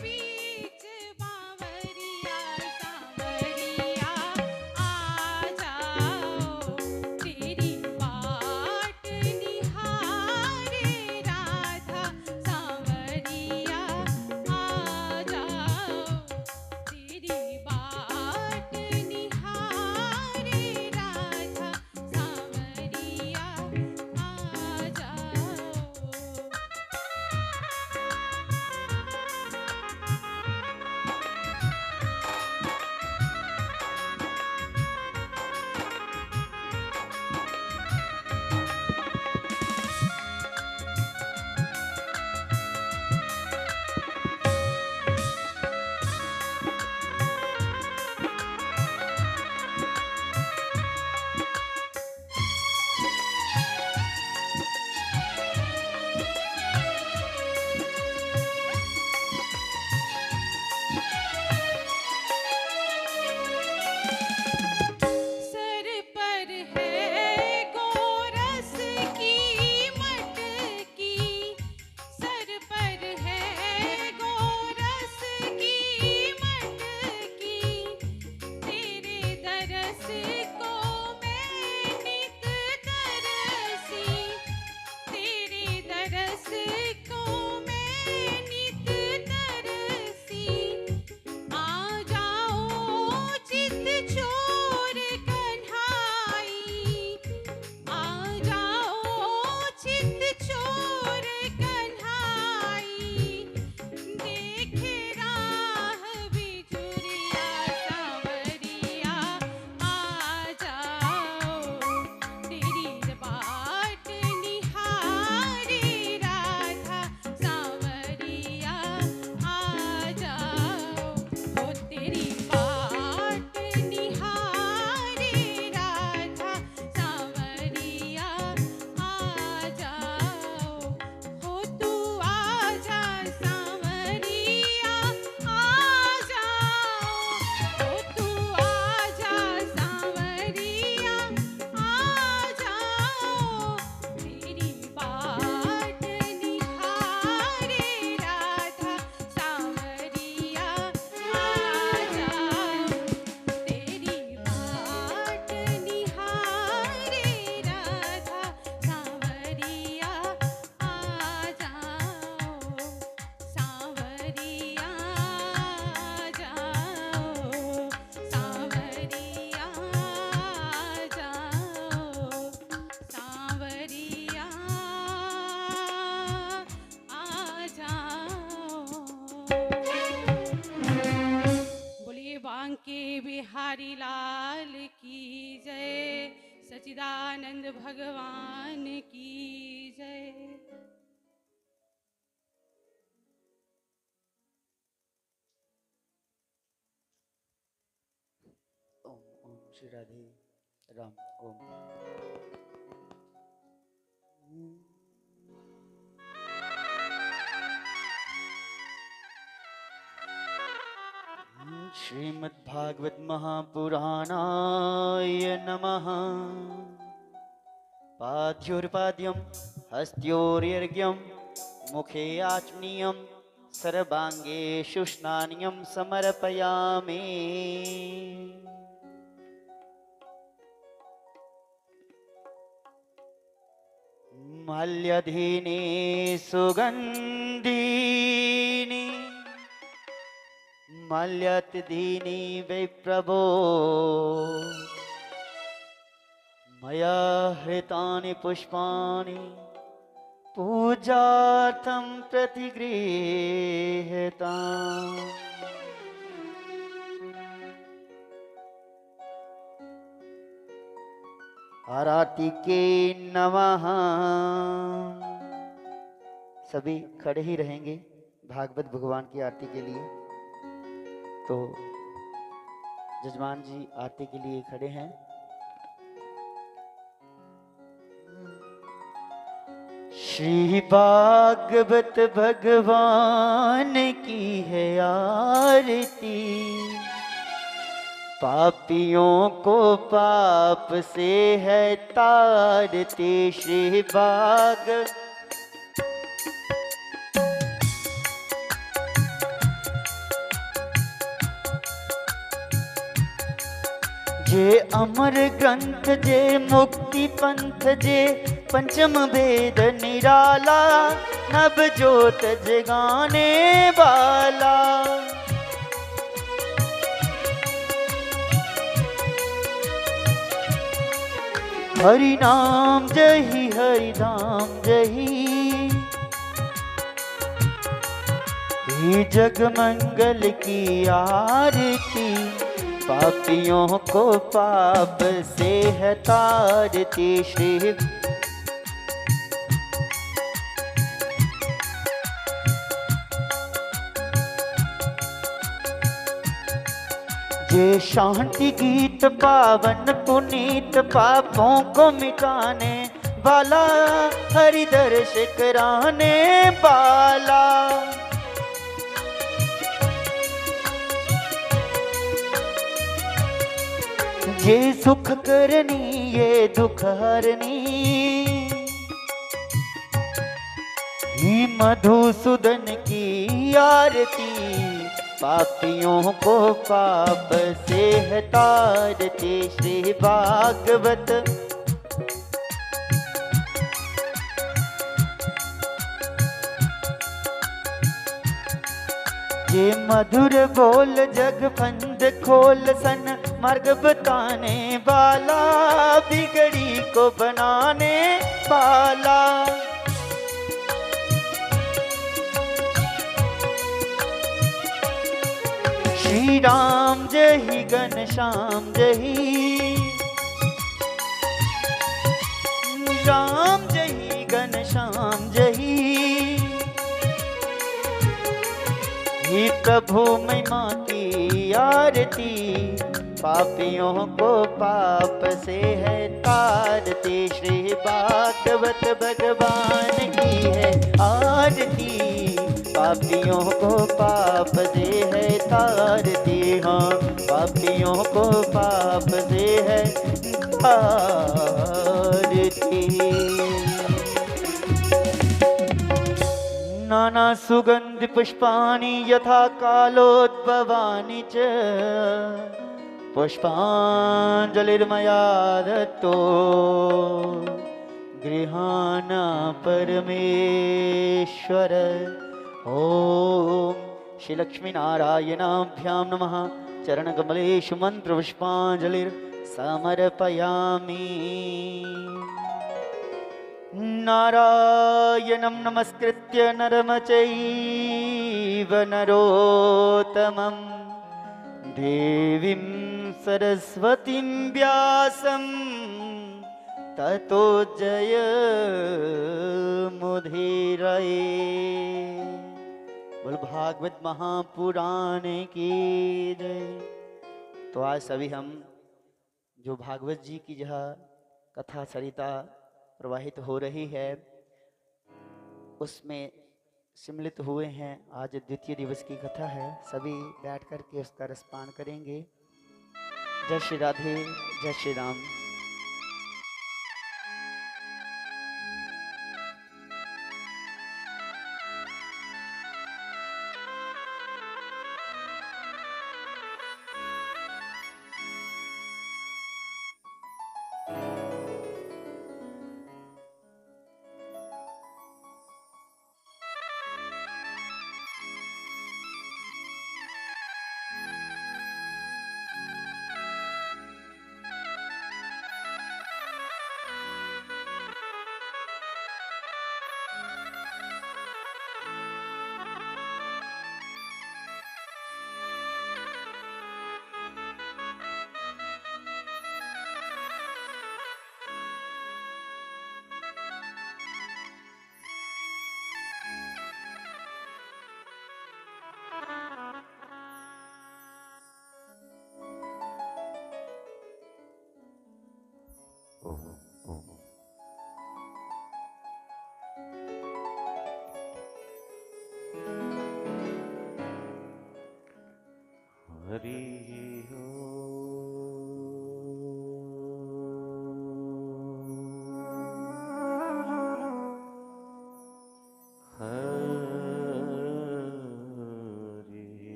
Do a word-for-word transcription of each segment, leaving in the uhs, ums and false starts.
बीच बांवरिया, सांवरिया आ जाओ, तेरी बाट निहारे राधा, सांवरिया आ जाओ, तेरी बाट निहारे राधा, सांवरिया आ जाओ। सर पर है गोरस की मटकी, सर पर है गोरस की मटकी, तेरे दरस को मैं नित तरसी, तेरे दरस को मैं नित तरसी। आ जाओ चित चोर कन्हाई, आ जाओ चित चोर कन्हाई, देखे राह बिजुरिया, सांवरिया आ जाओ, तेरी बाट निहारे राधा, सांवरिया आ जाओ, ओ तेरी बाट निहारे राधा, सांवरिया आ जाओ, हो तू आजा सांवरिया आ जाओ, हो तू आजा सांवरिया आ जाओ, तेरी बाट निहारे राधा, सांवरिया आ जाओ, तेरी बाट निहारे राधा, सांवरिया आ जाओ, सांवरिया आ जाओ, सांवरिया आ जाओ, सांवरिया आ जाओ। बोलिए बांके बिहारी लाल की जय, सच्चिदानंद भगवान की जय। ओम, ओम श्री राधे राम। ओम। श्रीमद्भागवत महापुराणाय नमः। पाद्योर्पाद्यं हस्त्योर्यर्घ्यं मुखे आचमनीयं सर्वांगेषु स्नानीयं समर्पयामि। मल्यधीनि सुगन्धीनि मल्यत्दीनि वै प्रभो। मया हृतानि पुष्पाणि पूजार्थं प्रतिगृह्यताम्। आरतिके नमः। सभी खड़े ही रहेंगे भागवत भगवान की आरती के लिए। तो जजमान जी आरती के लिए खड़े हैं। श्री भागवत भगवान की है आरती, पापियों को पाप से है तारती। श्री भाग जे अमर ग्रंथ, जे मुक्ति पंथ, जे पंचम वेद निराला, नव जोत जगाने वाला। हरि नाम जही, हरि धाम जही, ये जग मंगल की आरती, पापियों को पाप से है तारती। श्री जे शांति गीत पावन पुनीत, पापों को मिटाने वाला, हरि दर्श कराने वाला। जे सुख करनी, ये दुख हरनी, ही मधुसूदन की आरती, पापियों को पाप से है तारती। श्री भागवत जे मधुर बोल जग फंद खोल, सन मार्ग बताने वाला, बिगड़ी को बनाने वाला। श्री राम जही, घनश्याम जही, राम जही, घनश्याम जही, हे प्रभु महिमा की आरती, पापियों को पाप से है तारती। श्री भागवत भगवान की है आरती, पापियों को पाप से है तारती। हाँ, पापियों को पाप से है तारती। नाना सुगंध पुष्पाणि यथा कालोद्भवानि च, पुष्पांजलिर्मया दत्तो, गृहाण परमेश्वर। ओम श्री लक्ष्मी नारायणाभ्याम नमः। चरण कमलेशु मंत्र पुष्पांजलिर्समर्पयामि। नारायणं नमस्कृत्य नरं चैव नरोत्तमम्। देवीं सरस्वतीं व्यासं ततो जयमुदीरये। बोल भागवत महापुराण की जय। तो आज सभी हम जो भागवत जी की यह कथा सरिता प्रवाहित हो रही है, उसमें सम्मिलित हुए हैं। आज द्वितीय दिवस की कथा है, सभी बैठ करके उसका रसपान करेंगे। जय श्री राधे, जय श्री राम।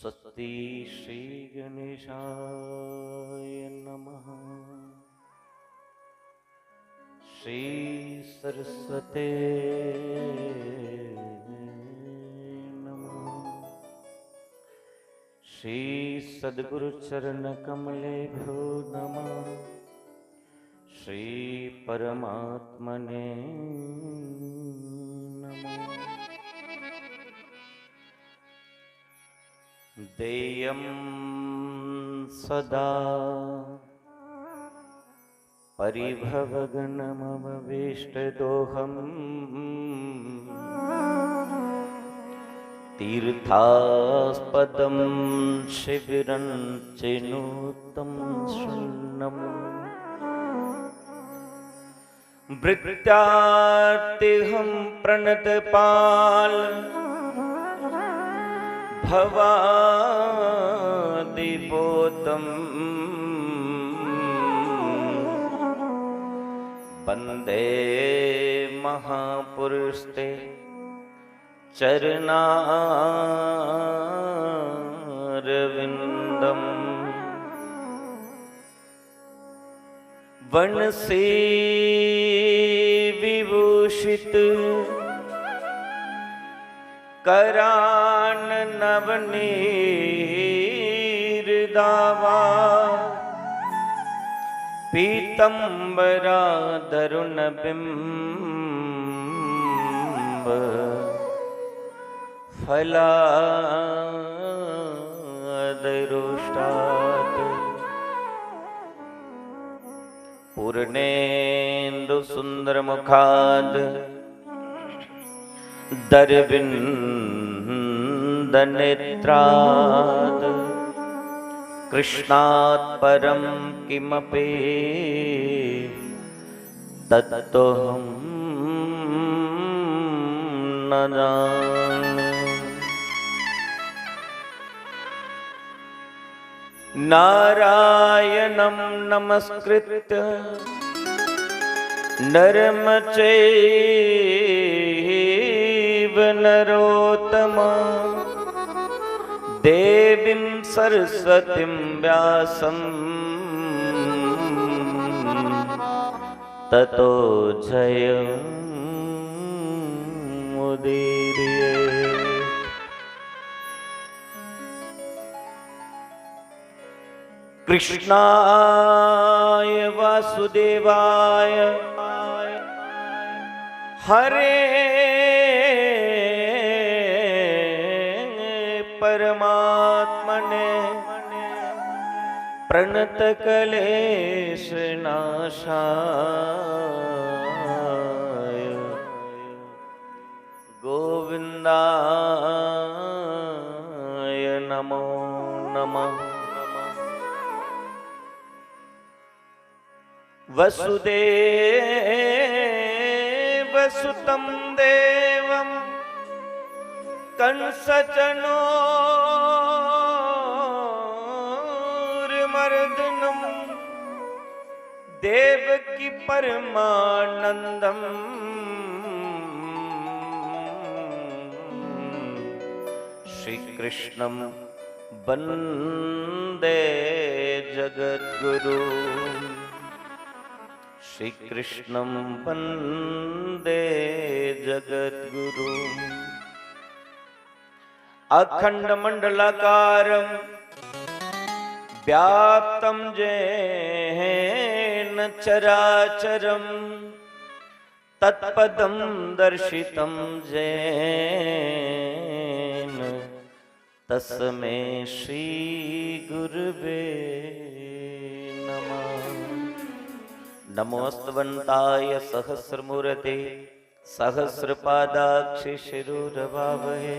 स्वस्ति श्री गणेशाय नमः। श्री सरस्वते नमः। श्री सद्गुरु चरण कमलेभ्यो नमः। श्री परमात्मने नमः। देयं सदा परिभवघ्नमववेष्टदोहम्। तीर्थास्पदं शिबिरं चिनूतं शृण्णम्। भृत्यार्तिहं प्रणतपाल भवादिपोतम्। वन्दे महापुरुषते चरणारविन्दम्। वंशी विभूषित करान नवनीर दावा। पीतम्बरा धरुण बिम्ब फलाद रोष्टात। पूर्णेन्दु सुन्दर मुखाद दरविन्द नेत्राद। कृष्णात् परं किमपि तत्त्वहं न जाने। नारायणं नमस्कृत्य नरं चैव नरोत्तमं। देवीं सरस्वतीं व्यासं ततो जयमुदीरये। कृष्णाय वासुदेवाय हरे परमात्मने प्रणतक्लेशनाशाय गोविन्दाय नमो नमः। वसुदेवसुतं देवं कंसचनोर्मर्दनं देवकी परमानन्दं श्रीकृष्णं वन्दे जगद्गुरु। श्रीकृष्णं वन्दे जगद्गुरु। अखण्डमण्डलाकारं व्याप्तं येन चराचरं तत्पदं दर्शितं येन तस्मै श्री गुरुवे नमः। नमोऽस्तवन्ताय सहस्रमूर्ते सहस्रपादाक्षिशिरोरभावहे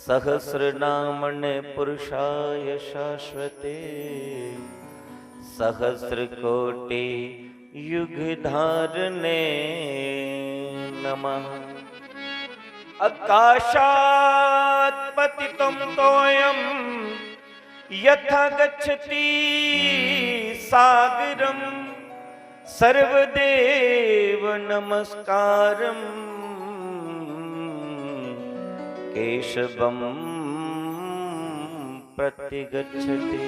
सहस्रनामणे पुरुषाय शाश्वते सहस्रकोटि युगधारणे नमः। आकाशात् पतितं तोयं यथा गच्छति सागरं सर्वदेव नमस्कारं केशवं प्रतिगच्छति।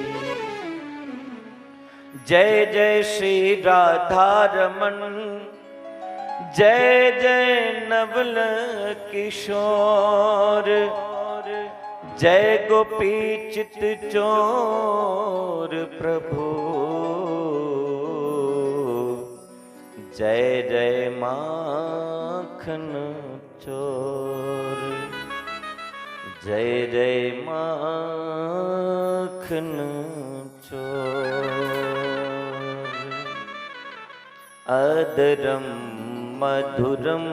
जय जय श्री राधारमण, जय जय नवल किशोर, जय गोपी चित चोर प्रभु, जय जय माखन चोर, जय जय माखन चोर। अधरम मधुरम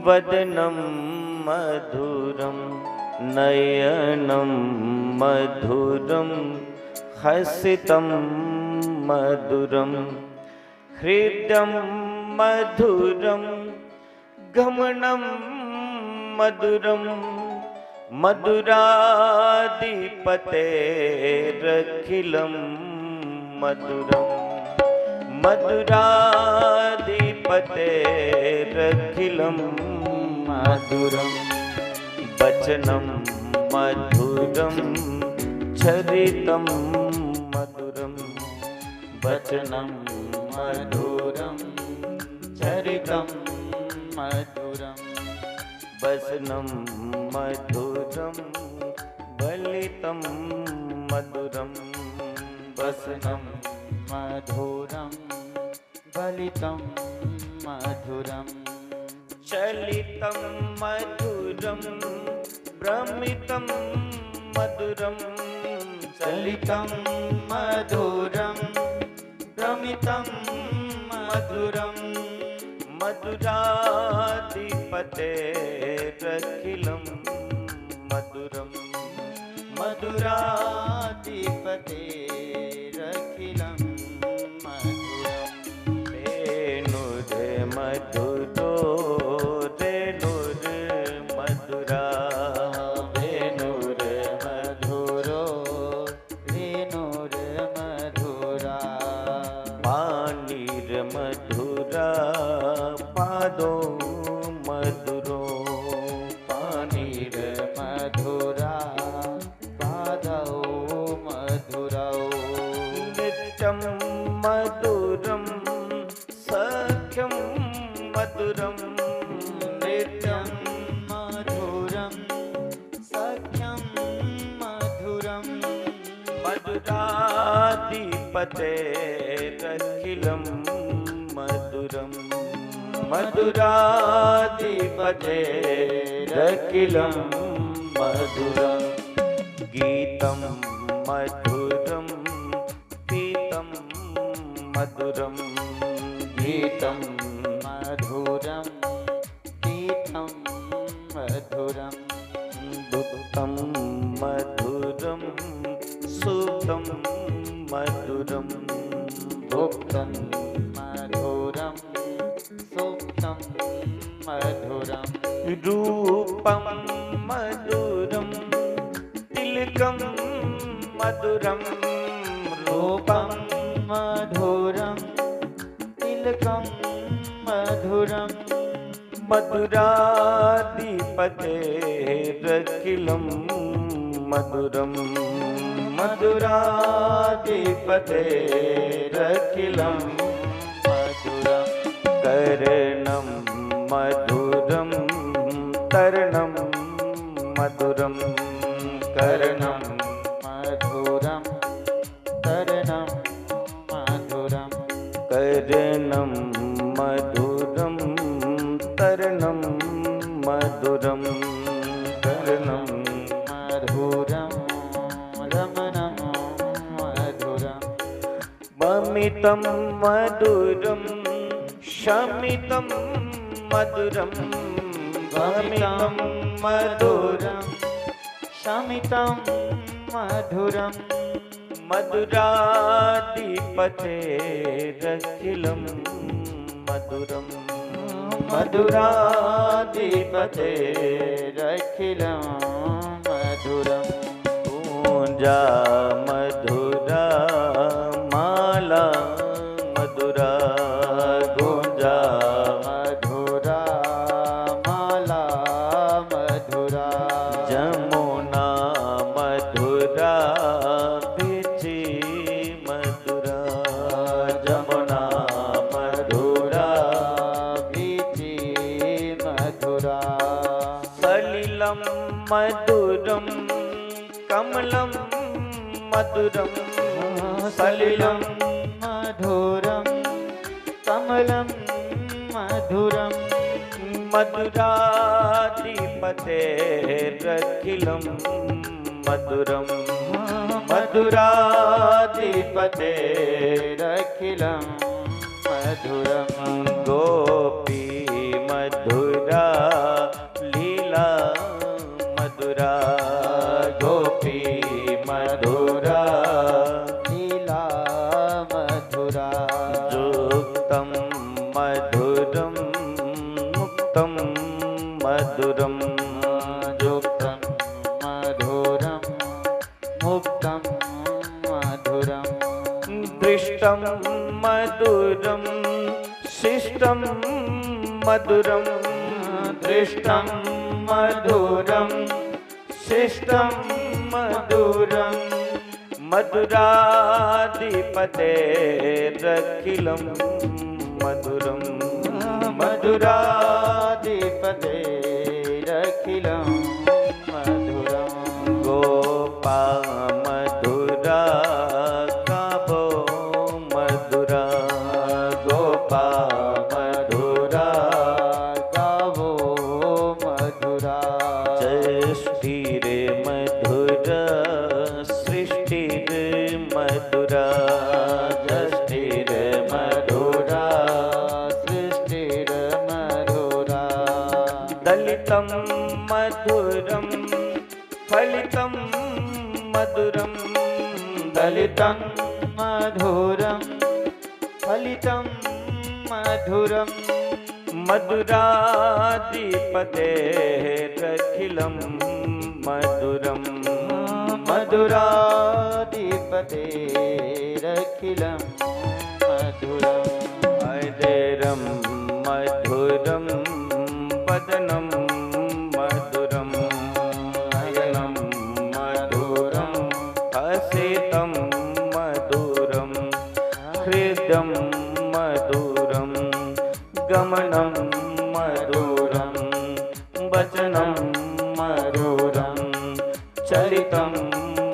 वदनम मधुरम नयनम मधुरम हसितम मधुरम हृदम मधुरम गमनम मधुरम मधुराधिपतेरखिलम मधुरम मधुराधिपतेरखिलम मधुरम वचनम मधुरम चरितम मधुरम वचनम मधुरम चरितम मधुरम वसनम मधुरम बलितम मधुरम वसनम मधुरम बलितम मधुरम चलितम मधुरम भ्रमितम मधुरम चलितम मधुरम भ्रमितम मधुरम मधुराधिपतेरखिलम मधुरम मधुराधिपतेरखिलम मधुरम वेणुर्मधुरो रेणुर्मधुरा वेणुर्मधुरो रेणुर्मधुरा पाणिर्मधुरा पादो मधुरो पाणिर्मधुरा पादौ मधुरौ नित्यं मधुरं सख्यं मधुरं नित्यं मधुरं सख्यं मधुरं मधुराधिपतेरखिलं मधुरं मधुराधिपतेरखिलं मधुरं गीतं मधुरं पीतं मधुरं गीतं मधुरं पीतं मधुरं भुक्तं मधुरं सुप्तं मधुरं भुक्तं मधुरं सुप्तं मधुरं रूपं मधुरं तिलकं मधुरं रूपं मधुरं तिलकं मधुरं मधुराधिपतेरखिलं मधुरं मधुराधिपतेरखिलं मधुरं कर्णं मधुरं तरणं मधुरं कर्णं मधुरं तरणं मधुरं कर्णं मधुरं तरणं मधुरं कर्णं मधुरं रमणं मधुरं भमितं मधुरं शमितं मधुरं भमितं मधुरं शमितं मधुरं मधुराधिपतेरखिलं मधुरं मधुराधिपतेरखिलं मधुरं गुञ्जा मधुरा माला मधुरा गुञ्जा मधुरा माला मधुरा जमुना मधुरं कमलं मधुरं सलिलं मधुरं कमलं मधुरं मधुराधिपतेरखिलं मधुरं मधुराधिपतेरखिलं मधुरं गोपी मधुरा लीला मधुरा गोपी मधुरा लीला मधुरा युक्तं मधुरं मुक्तं मधुरं युक्तं मधुरं मुक्तं मधुरं दृष्टं मधुरं शिष्टं मधुरं दृष्टं मधुरं शिष्टं मधुरं मधुराधिपतेरखिलं मधुरं मधुराधिपतेरखिलं मधुरं गोपा मधुरा गावो मधुरा गोपा मधुरा गावो मधुरा सृष्टिर्मधुरा सृष्टिर्मधुरा सृष्टिर्मधुरा सृष्टिर्मधुरा दलितं मधुरं फलितं मधुरं दलितं मधुरं फलितं मधुरं मधुराधिपतेरखिलं मधुरं मधुराधिपतेरखिलं मधुरं अधरं मधुरं वदनं मधुरं नयनं मधुरं हसितं मधुरं हृदं मधुरं गमनं मधुरं वचनं मधुरं चलितं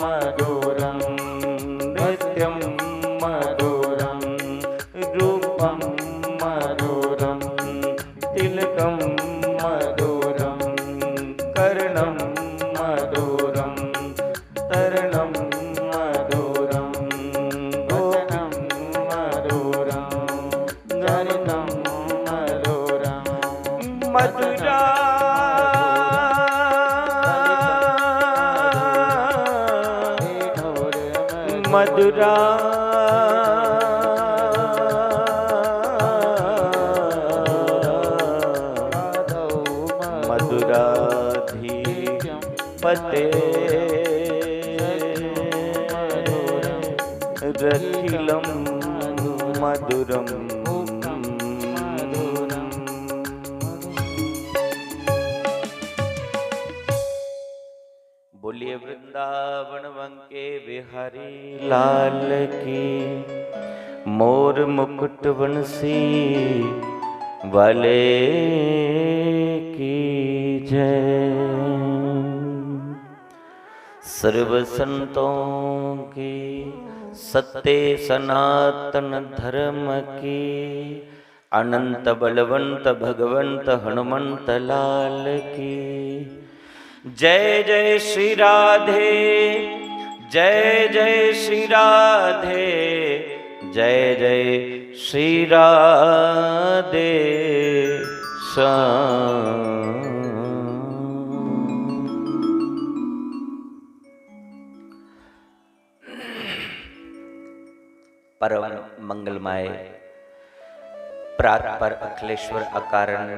मधुरं नृत्यं मधुरं रूपं मधुरं तिलकं मधुरं कर्णं मधुरं तरणं मधुरं वचनं मधुरं गणितं मधुरं मधुरा मधुरा मधुराधिपते रखिलं मधुरं बोलिए वृंदावन वंके बिहारी लाल की, मोर मुकुट बंसी वाले की जय। सर्व संतों की, सत्य सनातन धर्म की, अनंत बलवंत भगवंत हनुमंत लाल की। जय जय श्री राधे, जय जय श्री राधे, जय जय श्री राधे श्याम। परम मंगलमय प्रात पर अखिलेश्वर अकारण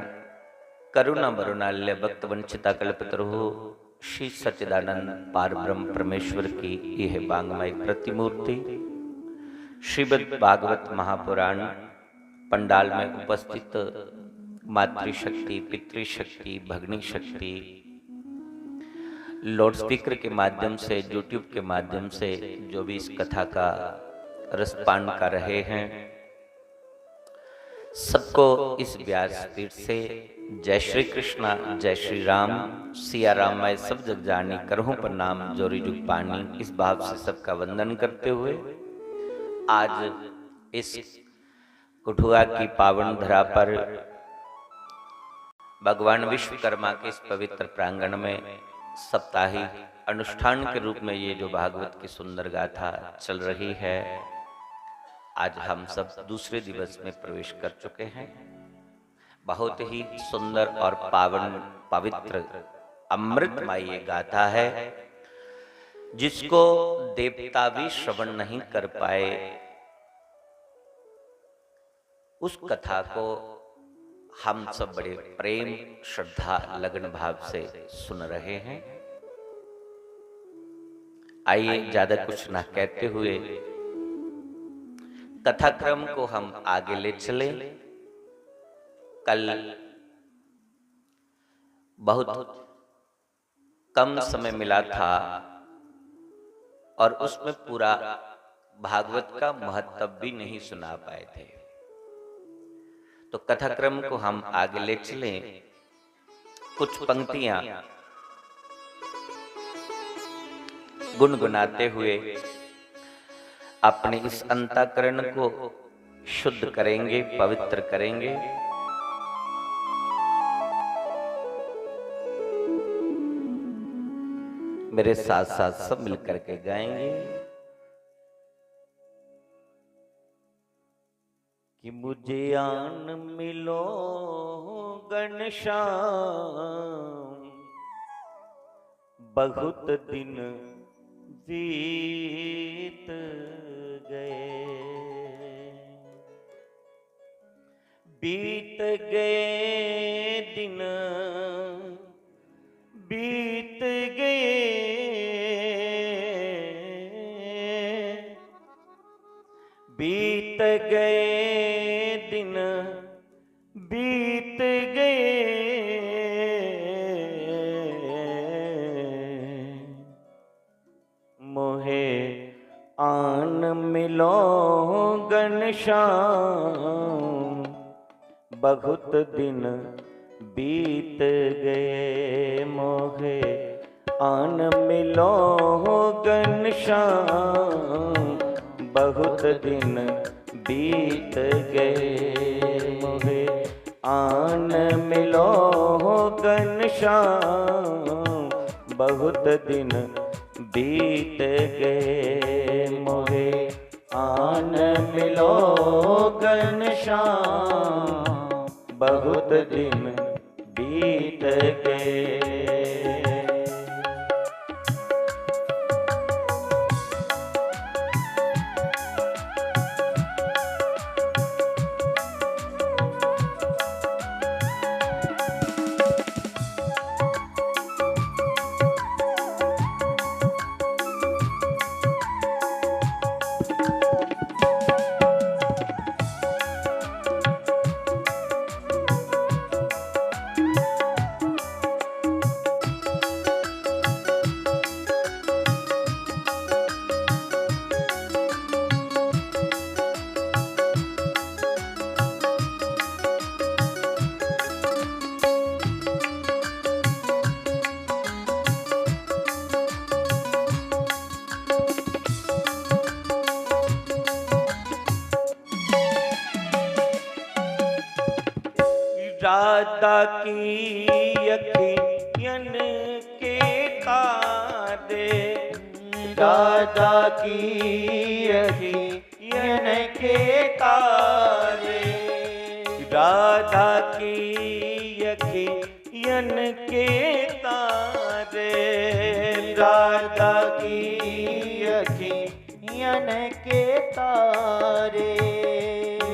करुणा वरुणालय भक्त वंचिता कल्पतरुः श्री सच्चिदानंद पार ब्रह्म परमेश्वर की यह वांगमय प्रतिमूर्ति श्रीमद् भागवत महापुराण पंडाल में उपस्थित मातृशक्ति, पितृशक्ति, भगनी शक्ति, लाउडस्पीकर के माध्यम से, YouTube के माध्यम से जो भी इस कथा का रसपान कर रहे हैं, सबको इस व्यास पीठ से जय श्री कृष्णा, जय श्री राम, सिया राम मैं सब जग जानी, करहूं प्रणाम जोरी जुग पानी। इस भाव से सबका वंदन करते हुए आज इस कठुआ की पावन धरा पर भगवान विश्वकर्मा के इस पवित्र प्रांगण में साप्ताहिक अनुष्ठान के रूप में ये जो भागवत की सुंदर गाथा चल रही है, आज हम सब दूसरे दिवस में प्रवेश कर चुके हैं। बहुत ही सुंदर और पावन, पवित्र, अमृतमय ये गाथा है, जिसको देवता भी श्रवण नहीं कर पाए। उस कथा को हम सब बड़े प्रेम, श्रद्धा, लगन भाव से सुन रहे हैं। आइए, ज्यादा कुछ ना कहते हुए कथाक्रम को हम आगे ले चलें। कल बहुत कम समय मिला था और उसमें पूरा भागवत का महत्व भी नहीं सुना पाए थे। तो कथाक्रम को हम आगे ले चलें। कुछ पंक्तियां गुनगुनाते हुए अपने इस अंतःकरण को शुद्ध करेंगे, पवित्र करेंगे। मेरे साथ साथ सब मिलकर के गाएंगे। कि मुझे आन मिलो घनश्याम, बहुत दिन बीत गए, बीत गए दिन, बीत गए, बीत गए दिन, बीत गए। मोहे आन मिलो घनश्याम, बहुत दिन बीत गए। मोहे आन मिलो घनश्याम, बहुत दिन बीत गए। मोहे आन मिलो घनश्याम, बहुत दिन बीत गए। मोहे आन मिलो घनश्याम, बहुत दिन बीत गए। राधा की अखियन के तारे, राधा की अखियन के तारे, राधा की अखियन के तारे, राधा की अखियन के तारे,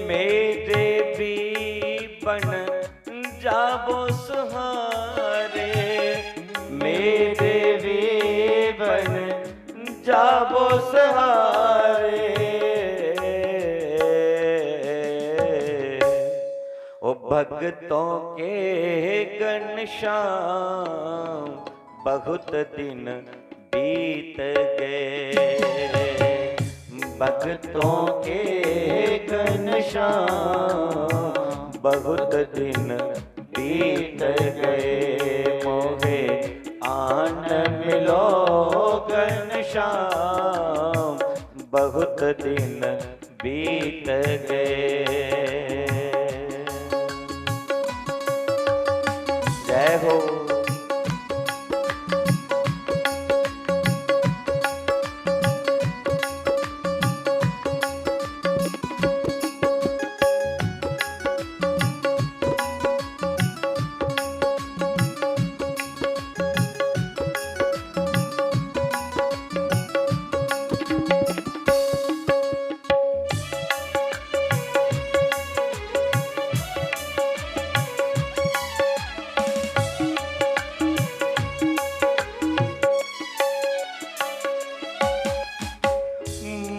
मेरे भी बन जावो सहारे, मेरे भी बन जावो सहारे। ओ भक्तों के घनश्याम, बहुत दिन बीत गए। भक्तों के घनश्याम, बहुत दिन बीत गए, मोहे आन मिलो घनश्याम, बहुत दिन बीत गए। जय हो।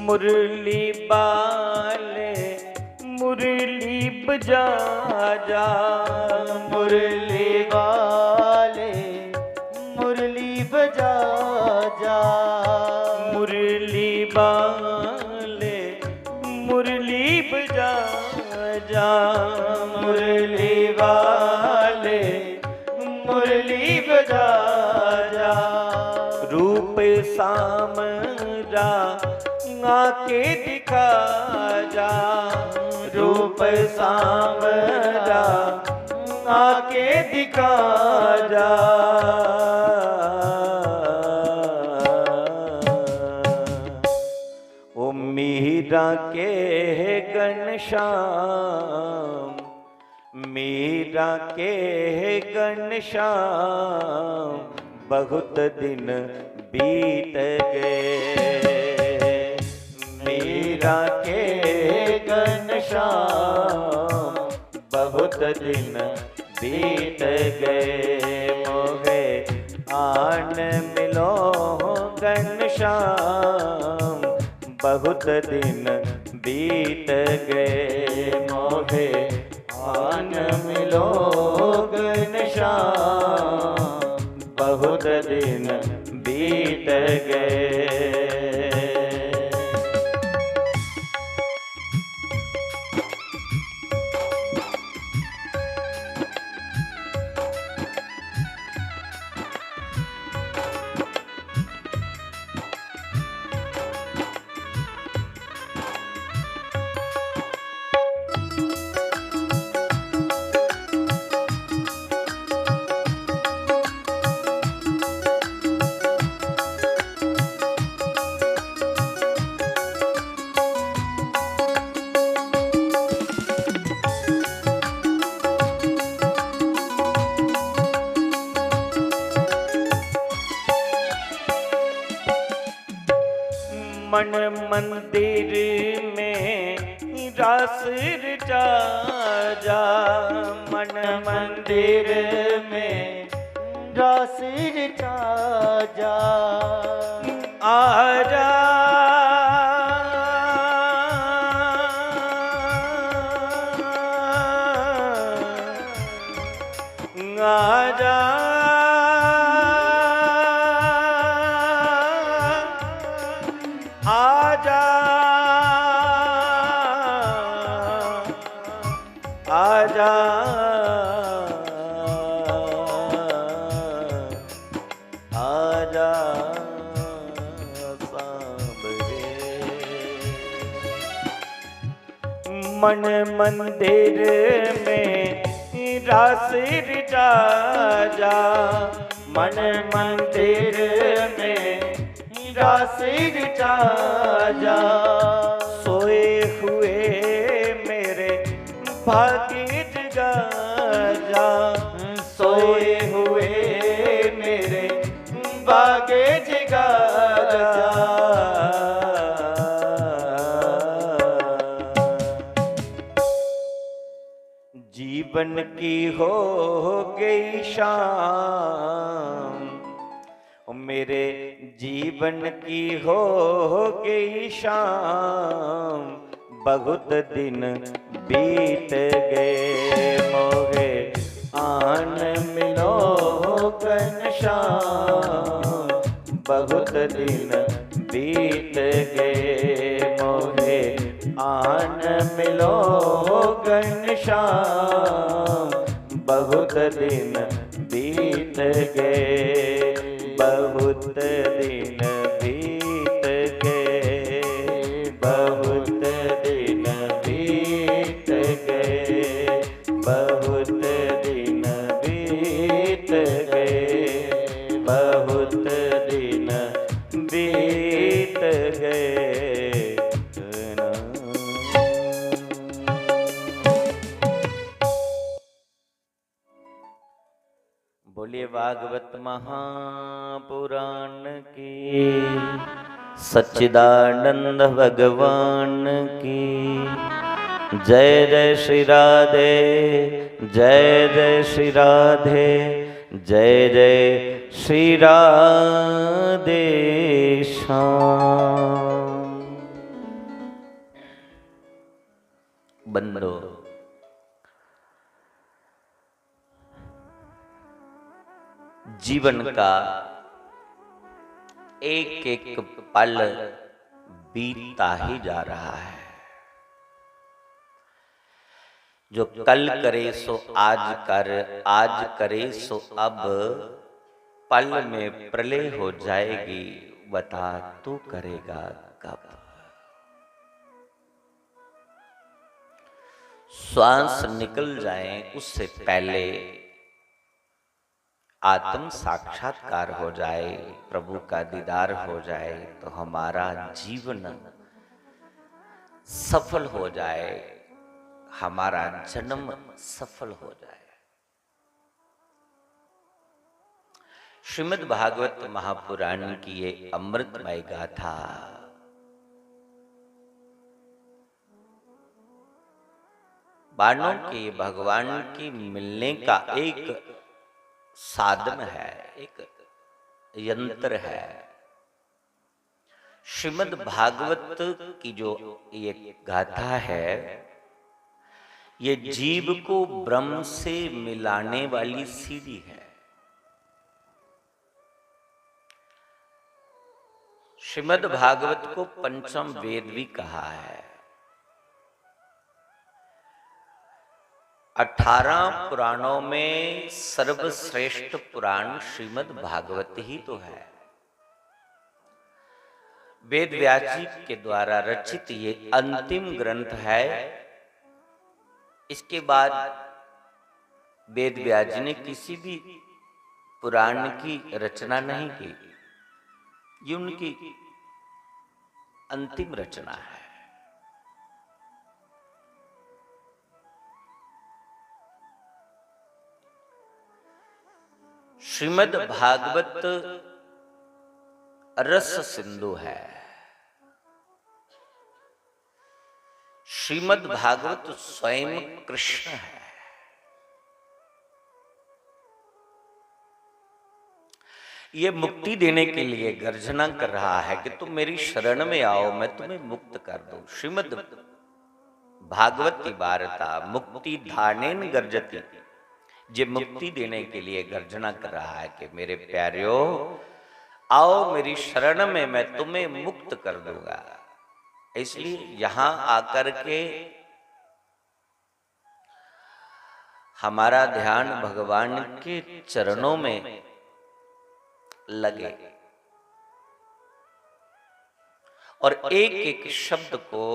मुरली बाले मुरली बजा जा, मुरली बाले मुरली बजा जा, मुरली बाले मुरली बजा जा, मुरली बाले मुरली बजा जा, रूप सामरा आके दिखा जा, रूप सामरा आके दिखा जा। ओ मीरा के घनश्याम, मीरा के घनश्याम, बहुत दिन बीत गए। मीरा के घनश्याम, बहुत दिन बीत गए। मोहे आन मिलो घनश्याम, बहुत दिन बीत गए। मोहे आन मिलो घनश्याम, बहुत दिन बीत गए। मन मंदिर में रास रचा जा, मन मंदिर में रास रचा जा। आ जा, आ जा, आ जा, आ जा, आ जा सांभरे। मन मंदिर में रास रचा जा, मन मंदिर में रास रचा जा। सोए हुए मेरे भाग्य जगा जा, सोए हुए मेरे भाग्य जगा जा। जीवन की हो गई शाम, ओ मेरे जीवन की हो गई शाम, बहुत दिन बीत गए। मोहे आन मिलो घनश्याम, बहुत दिन बीत गए। मोहे आन मिलो घनश्याम, बहुत दिन बीत गए, बहुत दिन बीत गए, बहुत दिन बीत गए, बहुत दिन बीत गए, बहुत दिन बीत गए। बोलिए भागवत महापुराण की, सच्चिदानंद भगवान की जय। जय श्री राधे, जय जय श्री राधे, जय जय श्री राधे श्याम। बंदो, जीवन का एक एक पल बीतता ही जा रहा है। जो कल करे सो आज कर, आज करे सो अब, पल में प्रलय हो जाएगी, बता तू करेगा कब। श्वास निकल जाए उससे पहले आत्म साक्षात्कार हो जाए, प्रभु का दीदार हो जाए, तो हमारा जीवन सफल हो जाए, हमारा जन्म सफल हो जाए। श्रीमद् भागवत महापुराण की ये अमृतमय गाथा मानो कि भगवान के मिलने का एक साधन है, एक यंत्र है। श्रीमद् भागवत की जो ये गाथा है, ये जीव को ब्रह्म से मिलाने वाली सीढ़ी है। श्रीमद् भागवत को पंचम वेद भी कहा है। अठारह पुराणों में सर्वश्रेष्ठ पुराण श्रीमद् भागवत ही तो है। वेद व्यास जी के द्वारा रचित ये अंतिम ग्रंथ है। इसके बाद वेद व्यास जी ने किसी भी पुराण की रचना नहीं की। ये उनकी अंतिम रचना है। श्रीमद् भागवत रस सिंधु है। श्रीमद् भागवत स्वयं कृष्ण है। ये मुक्ति देने के लिए गर्जना कर रहा है कि तुम मेरी शरण में आओ, मैं तुम्हें मुक्त कर दूं। श्रीमद् भागवत की वार्ता मुक्ति दानेन गर्जति, जे मुक्ति देने के लिए गर्जना कर रहा है कि मेरे प्यारियो, आओ मेरी शरण में, मैं तुम्हें मुक्त कर दूंगा। इसलिए यहां आकर के हमारा ध्यान भगवान के चरणों में लगे और एक एक शब्द को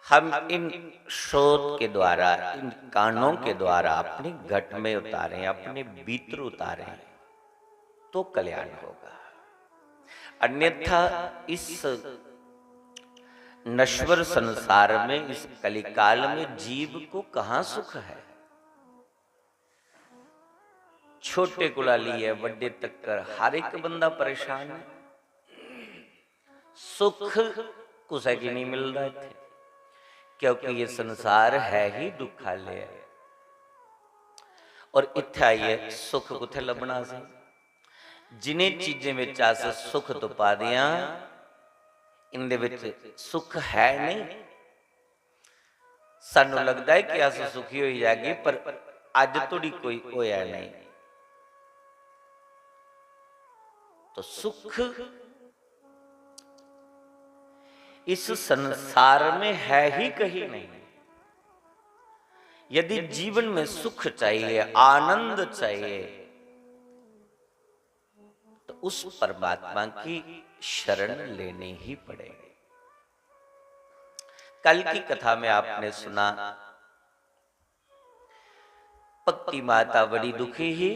हम इन श्रोत के द्वारा, इन कानों के द्वारा अपने घट में उतारें, अपने भीतर उतारें, तो कल्याण होगा। अन्यथा इस नश्वर संसार में, इस कलिकाल में जीव को कहां सुख है? छोटे कोला लेइयै बड्डे तकर हर एक बंदा परेशान है। सुख कुसै गी नहीं मिलदा इत्थै, क्योंकि ये संसार है ही दुख आह्ले ऐ। और इत्थै आइयै सुख कुत्थै लब्भना असें? जिनें चीजें बिच अस सुख तुप्पा दे आं, इंदे बिच सुख है नहीं। सानू लगदा है कि अस सुखी होई जागे, पर अज तोड़ी कोई होया नहीं। तो सुख इस संसार में है ही कहीं नहीं। यदि जीवन में सुख चाहिए, आनंद चाहिए, तो उस परमात्मा की शरण लेनी ही पड़ेगी। कल की कथा में आपने सुना, भक्ति माता बड़ी दुखी ही।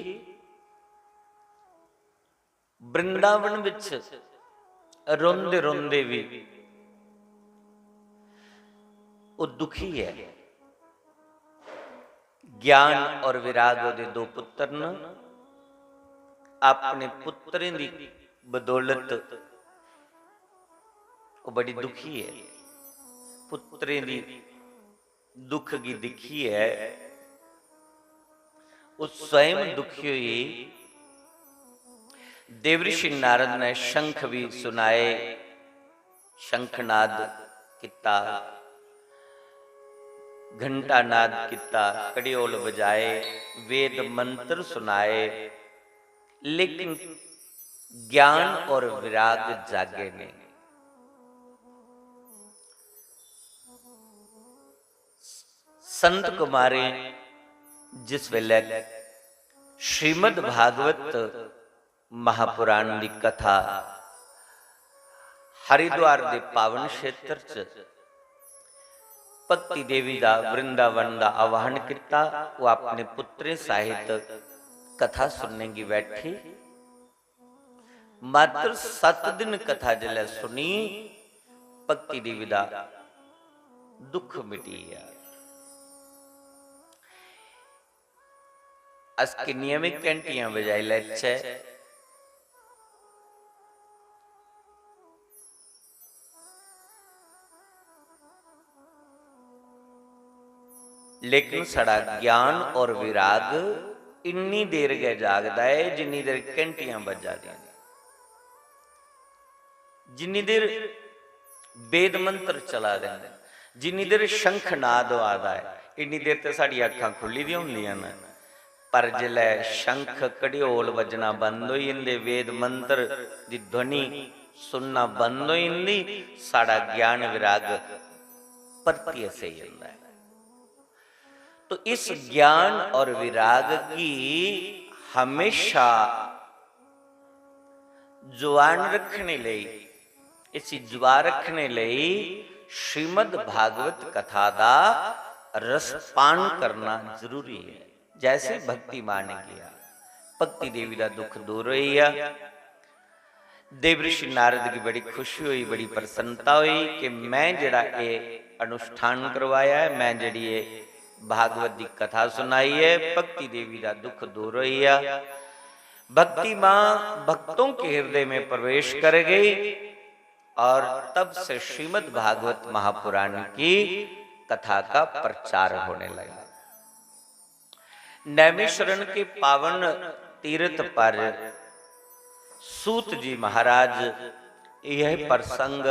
वृंदावन विच रोंदे रोंदे भी वो दुखी है। ज्ञान और विराग ओदे दो पुत्र न। अपने पुत्रें दी बदौलत वो बड़ी दुखी है। पुत्रें दी दुख गी दिक्खियै ओह् स्वयं दुखी होई। देवऋषि नारद ने शंख भी सुनाए, शंखनाद किता, घंटानाद किता, कड़ियोल बजाए, वेद मंत्र सुनाए, लेकिन ज्ञान और विराग जागे नहीं। संत कुमारें जिस वेले श्रीमद् भागवत महापुराण दी कथा हरिद्वार दे पावन क्षेत्र च भक्ति देवी दा वृंदावन दा आह्वान किता, वो अपने पुत्रें सहित कथा सुनने की बैठी। मात्र सत्त दिन कथा जिसलै सुनी, भक्ति देवी दा दुख मिटी गया। अस किन्नियां भी घंटियां बजाई लैचै, लेकिन साढ़ा ज्ञान और विराग इन्नी देर गै जागदा ऐ जिन्नी देर घंटियां बज्जा दियां न, जिन्नी देर वेद मंत्र चला दे न, जिन्नी देर शंखनाद होआ दा ऐ, इन्नी देर ते साढ़ियां अक्खां खु'ल्ली दियां होंदियां न, पर जिसलै शंख घड़ियोल बज्जना बंद होई जंदे, वेद मंत्र दी ध्वनि सुनना बंद होई जंदी, साढ़ा ज्ञान विराग परतियै सेई जंदा ऐ। तो इस ज्ञान और विराग गी हमेशा जुआन रखने लेई, इसी जुआ रखने लेई श्रीमद् भागवत कथा दा रसपान करना जरूरी है। जैसे भक्ति माने गया, भक्ति देवी दा दुख दूर होई गया। देवऋषि नारद गी बड़ी खुशी होई, बड़ी प्रसन्नता होई कि मैं जेह्ड़ा एह् अनुष्ठान करवाया है, मैं जेह्ड़ी एह् भागवत दी कथा सुनाई है, भक्ति देवी दा दुख दूर होई गया। भक्ति माँ भक्तों के हृदय में प्रवेश कर गई और तब से श्रीमद् भागवत महापुराण की कथा का प्रचार होने लगा। नैमिषारण्य के पावन तीर्थ पर सूत जी महाराज यह प्रसंग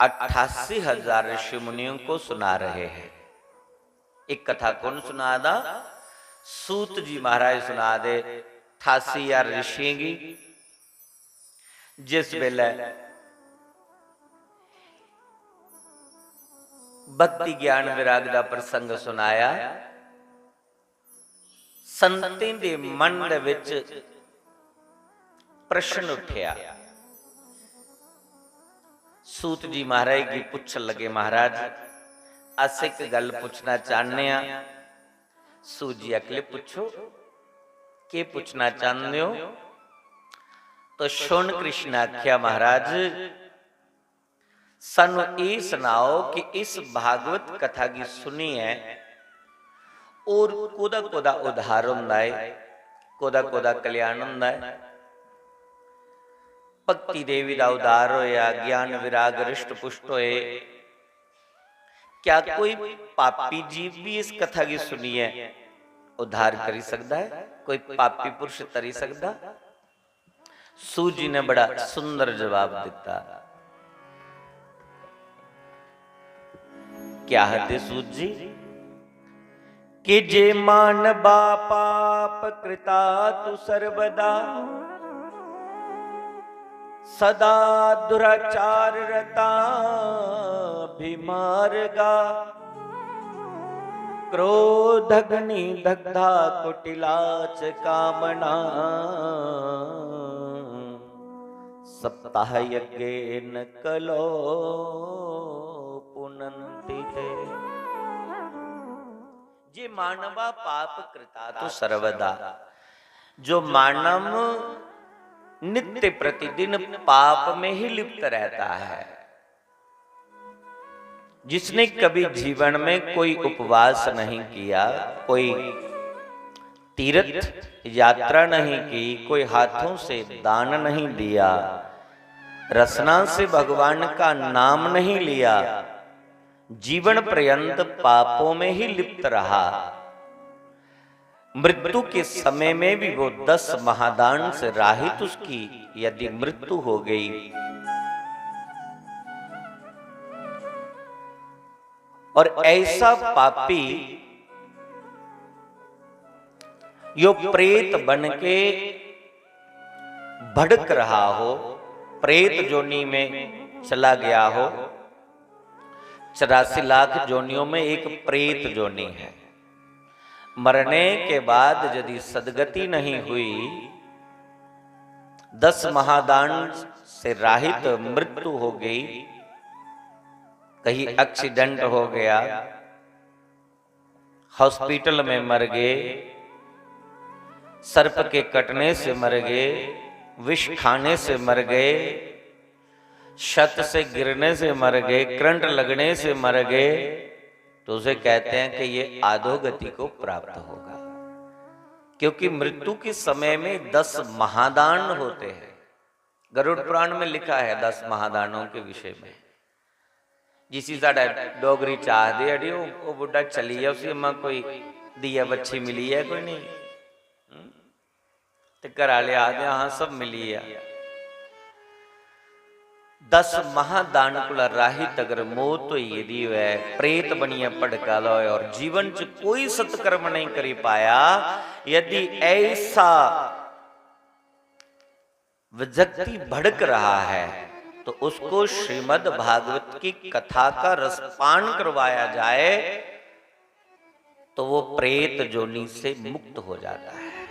अट्ठासी हजार ऋषि मुनियों को सुना रहे हैं। एक कथा कौन सुना दा? सूत जी महाराज सुना दे अट्ठासी हजार ऋषियों की। जिस वेले भक्ति ज्ञान विराग दा प्रसंग सुनाया, संतें दे मन दे विच प्रश्न उठ्या। सूत जी महाराज गी पुच्छन लगे, "महाराज, अस इक गल्ल पुच्छना चाहने आं।" सूत जी आखले, "पुच्छो, केह् पुच्छना चाहंदे ओ?" तो शौनक ऋषि ने आख्या, "महाराज, सानू एह् सनाओ कि इस भागवत कथा गी सुनियै होर कोह्दा कोह्दा उद्धार होंदा ऐ, कोह्दा कोह्दा कल्याण होंदा ऐ?" भक्ति देवी दा उद्धार होया, ज्ञान विराग हृष्ट पुष्ट होए। क्या कोई पापी जीव भी इस कथा गी सुनियै उद्धार करी सकदा ऐ? कोई पापी पुरुष तरी सकदा? सूत जी ने बड़ा सुंदर जवाब दिता। क्या आखदे सूत जी? कि जे मानवा पाप कृता तु सर्वदा, सदा दुराचार रता भी मार्गा, क्रोध अग्नि दग्धा कुटिला च कामना, सप्ताह यज्ञेन कलो पुनन्ति ते। जे मानवा पाप कृता तो सर्वदा, जो मानव नित्य प्रतिदिन पाप में ही लिप्त रहता है, जिसने कभी जीवन में कोई उपवास नहीं किया, कोई तीर्थ यात्रा नहीं की, कोई हाथों से दान नहीं दिया, रसना से भगवान का नाम नहीं लिया, जीवन पर्यंत पापों में ही लिप्त रहा, मृत्यु के समय में भी वो दस महादान से राहित उसकी यदि मृत्यु हो गई, और ऐसा पापी जो प्रेत बन के भड़क रहा हो, प्रेत जोनी में चला गया हो, चौरासी लाख जोनियों में एक प्रेत जोनी है। मरने के बाद यदि सदगति नहीं हुई, दस महादान से राहित मृत्यु हो गई, कहीं एक्सीडेंट हो गया, हॉस्पिटल में मर गए, सर्प के कटने से मर गए, विष खाने से मर गए, छत से गिरने से मर गए, करंट लगने से मर गए, तो उसे कहते हैं कि ये अधोगति को प्राप्त होगा, क्योंकि मृत्यु के समय में दस महादान होते हैं। गरुड़ पुराण में लिखा है दस महादानों के विषय में। जिसी साढ़ा डोगरी च आखदे, "अड़ी, ओह्, ओह् बुड्ढा चली गेआ, उसी अम्मा कोई दीया बच्छी मिली ऐ कोई नेईं?" हं? ते घरै आह्ले आखदे, "हां, सब मिली गेआ।" दस महादान कोला राहित अगर मौत होई गेदी होऐ, प्रेत बनियै भड़का दा होऐ और जीवन च कोई सत्कर्म नहीं करी पाया, यदि ऐसा व्यक्ति भड़क रहा है, तो उसको श्रीमद् भागवत की कथा का रसपान करवाया जाए, तो वो प्रेत जोनी से मुक्त हो जाता है।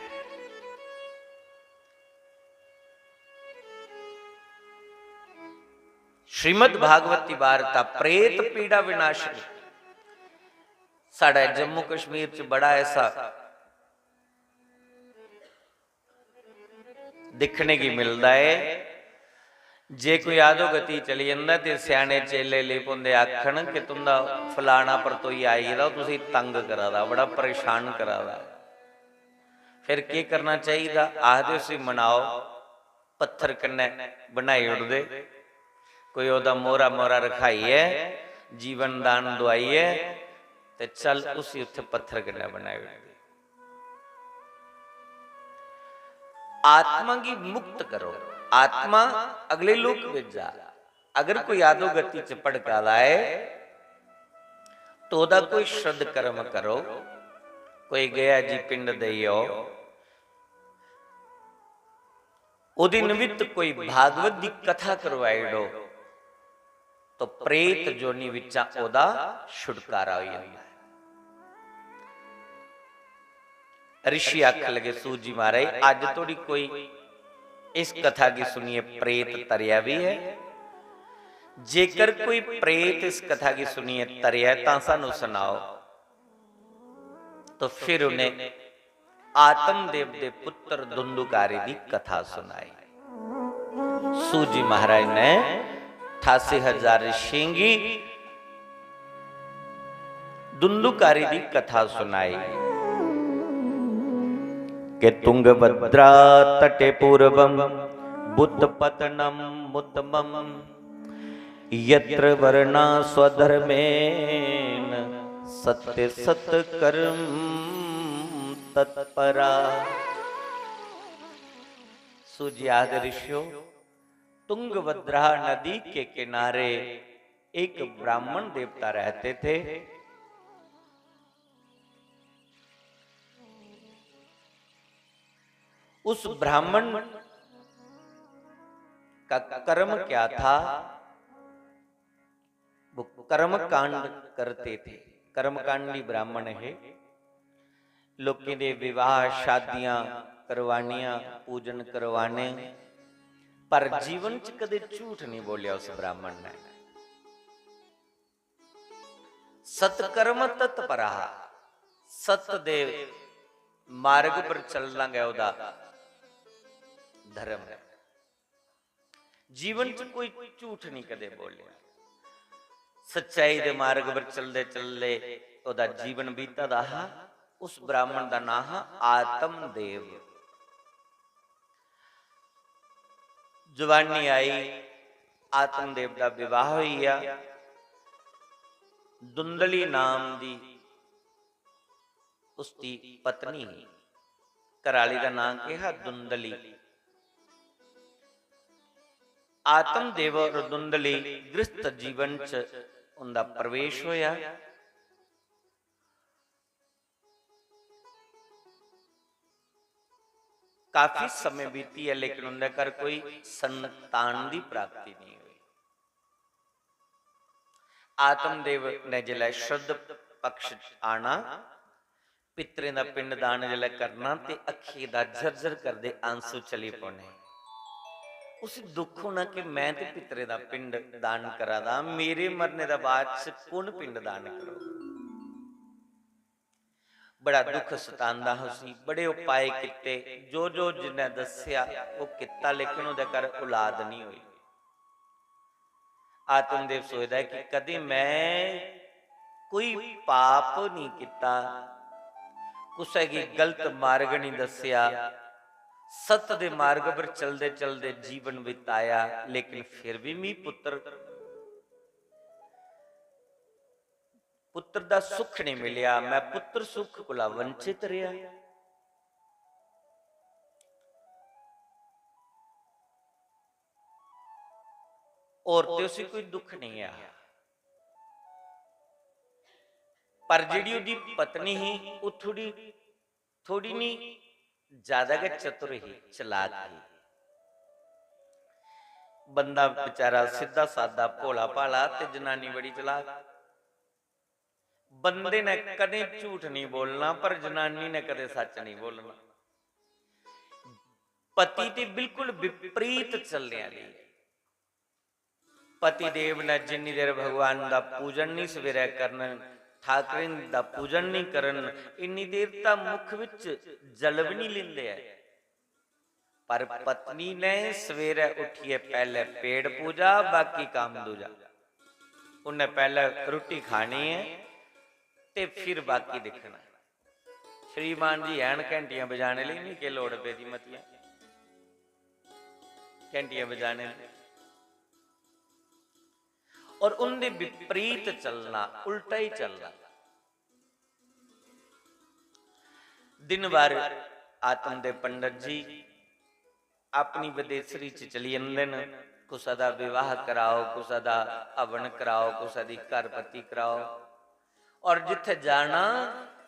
श्रीमद् भागवत की वार्ता प्रेत पीड़ा विनाशिनी। साढ़े जम्मू कश्मीर च बड़ा ऐसा दिक्खने गी मिलदा ऐ। जे कोई अधोगति चली जंदा ते स्याने चेले लेई पौंदे आखन कि तुंदा फलाना परतोई आई गेदा, ओह् तुसें तंग करा दा, बड़ा परेशान करा दा। फिर केह् करना चाहिदा? आखदे उसी मनाओ, पत्थर कन्नै बनाई ओड़दे, कोई ओह्दा मोहरा मोहरा रखाइयै, जीवन दान दुआइयै, ते चल उसी उत्थै पत्थर कन्नै बनाई ओड़दे। आत्मा गी मुक्त करो, आत्मा अगले लोक भेजा। अगर कोई अधोगति च भड़का दा ऐ, तो ओह्दा कोई श्रद्ध कर्म करो, कोई गया जी पिंड देई आओ, ओह्दे निमित्त कोई भागवत दी कथा करवाई ओड़ो, तो प्रेत जोनी बिच्चा ओह्दा छुटकारा होई जंदा ऐ। ऋषि आखन लगे, "सूत जी महाराज, अज्ज तोड़ी कोई इस कथा गी सुनियै प्रेत तरेआ बी ऐ? जेकर कोई प्रेत इस कथा गी सुनियै तरेआ ऐ, तां सानू सनाओ।" तो फिर उ'नें आत्मदेव दे पुत्र धुंधुकारी दी कथा सुनाई। सूत जी महाराज ने अठासी हजार ऋषियें गी धुंधुकारी दी कथा सुनाई कि तुंगभद्रा तटे पूर्वम बुद्धपतनम उत्तमम यत्र वर्णा स्वधर्मेण सत्य सत्कर्म तत्परा। सूत जी आखदे, ऋषियो, तुंगभद्रा नदी के किनारे एक ब्राह्मण देवता रहते थे। उस ब्राह्मण का कर्म क्या था? वो कर्म कांड करते थे। कर्म कांडी ब्राह्मण हे। लोकें दे विवाह, शादियां करवानियां, पूजन करवाने, पर जीवन च कदे झूठ नहीं बोलिया उस ब्राह्मण ने। सत्कर्म तत्परा, सत दे मार्ग पर चलना गै ओदा धर्म है। जीवन च कोई झूठ नहीं कदे बोलिया। सच्चाई दे मार्ग पर चलदे चलदे ओदा जीवन बीता दा हा। उस ब्राह्मण दा नां हा आत्मदेव। जवानी आई, आत्मदेव दा विवाह होई गया। धुंधली नाम दी उसदी पत्नी ही। घराली दा नां केह् हा? धुंधली। आत्मदेव और धुंधली गृहस्थ जीवन च उंदा प्रवेश होया। काफी समय बीती है, लेकिन उंदे घर कोई संतान दी प्राप्ति नहीं हुई। आत्मदेव ने जिसलै श्रद्ध पक्ष च आना, पितरें दा पिंड दान जिसलै करना ते अक्खीं दा झरझर करदे आंसू चली पौने। उसी दुख होना कि मैं ते पितरें दा पिंड दान करा दा, मेरे मरने दे बाद च कु'न पिंड दान करोग? बड़ा दुख सतांदा हा उसी। बड़े उपाय कीते, जो जो जिन्नै दस्सेआ ओह् कीता, लेकिन ओह्दे घर औलाद नहीं होई। आत्मदेव सोचदा ऐ कि कदें मैं कोई पाप नहीं कीता, कुसै गी गलत मार्ग नहीं दस्सेआ, सत दे मार्ग पर चलदे चलदे जीवन बिताया, लेकिन फिर भी मी पुत्र पुत्र दा सुख नहीं मिलेआ, मैं पुत्र सुख कोला वंचित रेहा। और ते उसी कोई दुख नहीं आ, पर जेड़ी ओदी पत्नी ही, ओह थोड़ी, थोड़ी नहीं, ज्यादा गै चतुर ही, चलाक ही। बंदा बेचारा सिद्धा सादा, भोला भाला, ते जनानी बड़ी चलाक। बंदे ने कदें झूठ नहीं बोलना, पर जनानी ने कदें सच नहीं बोलना। पति ते बिल्कुल विपरीत चलने वाली है। पति देव ने जिन्नी देर भगवान दा पूजन नहीं सवेरे करन, ठाकरें दा पूजन नहीं करन, इन्नी देर तां मुख विच जल भी नहीं लेंदे ऐ। पर पत्नी ने सवेरे उठियै पैह्ले पेट पूजा, बाकी काम दूजा। उन्नै पैह्ले रुट्टी खानी ऐ ते फिर बाकी दिक्खना। श्रीमान जी हैन घंटियां बजाने लेई, मिगी केह् लोड़ पेदी मतियां घंटियां बजाने दी। और उं'दे विपरीत चलना, उल्टा ही चलना। दिन भर आत्मदेव पंडित जी अपनी बदेसरी च चली जंदे न। कुसै दा विवाह कराओ, कुसै दा हवन कराओ, कुसै दी घर पत्ती कराओ, और जित्थै जाना,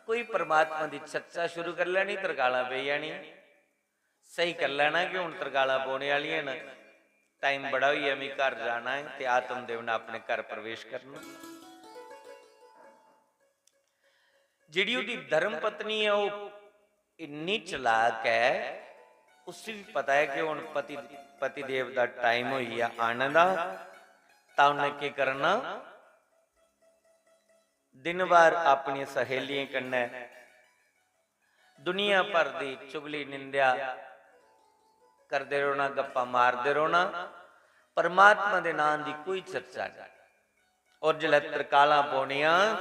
कोई परमात्मा दी चर्चा शुरू करी लैनी, तरकालां पेई जानी। स्हेई करी लैना कि हुन तरकालां पौने आह्लियां न, टाइम बड़ा होई गेआ, मी घर जाना ऐ, ते आत्मदेव ने अपने घर प्रवेश करना। जेह्ड़ी ओह्दी धर्म पत्नी ऐ, ओह् इन्नी चलाक ऐ, उसी बी पता ऐ कि हुन पति, पतिदेव दा टाइम होई गेआ आने दा, तां उन्नै केह् करना, दिन भर अपनी सहेलियें कन्नै दुनिया भर दी चुगली निंदेआ करदे रौह्ना, गप्पां मारदे रौह्ना, परमात्मा दे नांऽ दी कोई चर्चा नेईं। और जिसलै तरकालां पौनियां,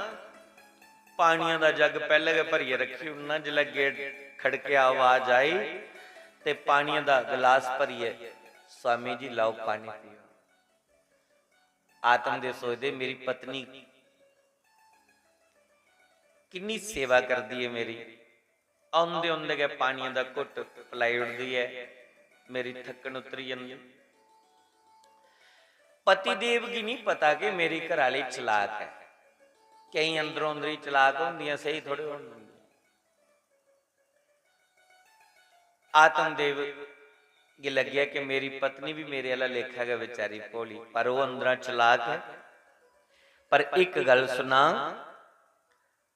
पानियां दा जग पैह्ले गै भरियै रक्खी ओड़ना। जिसलै गेट खड़केआ, आवाज आई, ते पानियां दा गलास भरियै, "स्वामी जी, लाओ पानी पियो।" आत्मदेव सोचदे, "मेरी पत्नी किन्नी सेवा करदी ऐ मेरी।" औंदे औंदे गै पानियै दा घुट्ट पलाई ओड़दी ऐ, मेरी थक्कन उतरी जंदी। पतिदेव गी निं पता कि मेरी घरैआह्ली चलाक ऐ। केईं अंदरो अंदरी चलाक होंदियां, स्हेई थोड़े होंदियां। आत्मदेव गी लग्गेआ कि मेरी पत्नी बी मेरे आह्ला लेखा गै बेचारी भोली, पर ओह् अंदरा चलाक ऐ। पर इक गल्ल सुनां,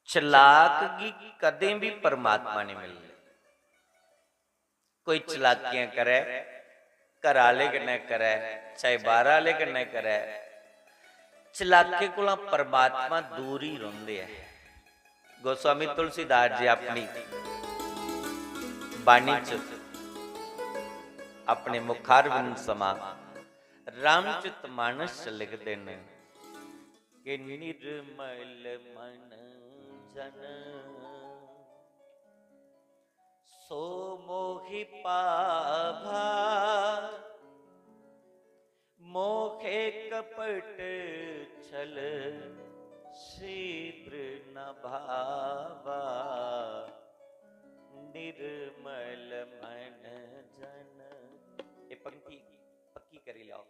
चलाक गी कदें बी परमात्मा नेईं मिलदे। कोई चलाकियां करै, घर आह्ले कन्नै करै, चाहे बाह्र आह्ले कन्नै करै, चलाके कोला परमात्मा दूर ही रौंह्दे ऐ। गोस्वामी तुलसीदास जी अपनी बाणी च, अपने मुखारविंद समां रामचरित मानस च लिखदे न कि निर्मल मन जन सो मोहि पावा, मोहे कपट छल शीघ्र न भावा, निर्मल मन जन। ये पंक्ति पक्की करी लाओ,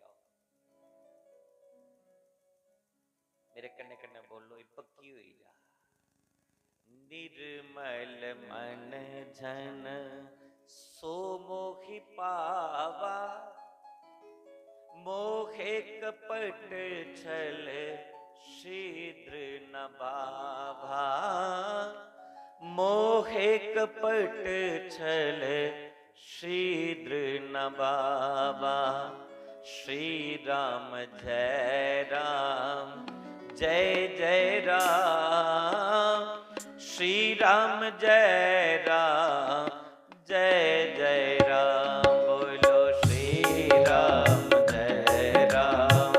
मेरे कन्नै कन्नै बोलो, ये पक्की होई जा। निर्मल मन जन सो मोहि पावा, मोहे कपट छल शीघ्र न भावा, मोहे कपट छल शीघ्र न भावा। श्री राम जय राम, जय जय राम। श्री राम जय राम, जय जय राम। बोलो श्री राम जय राम,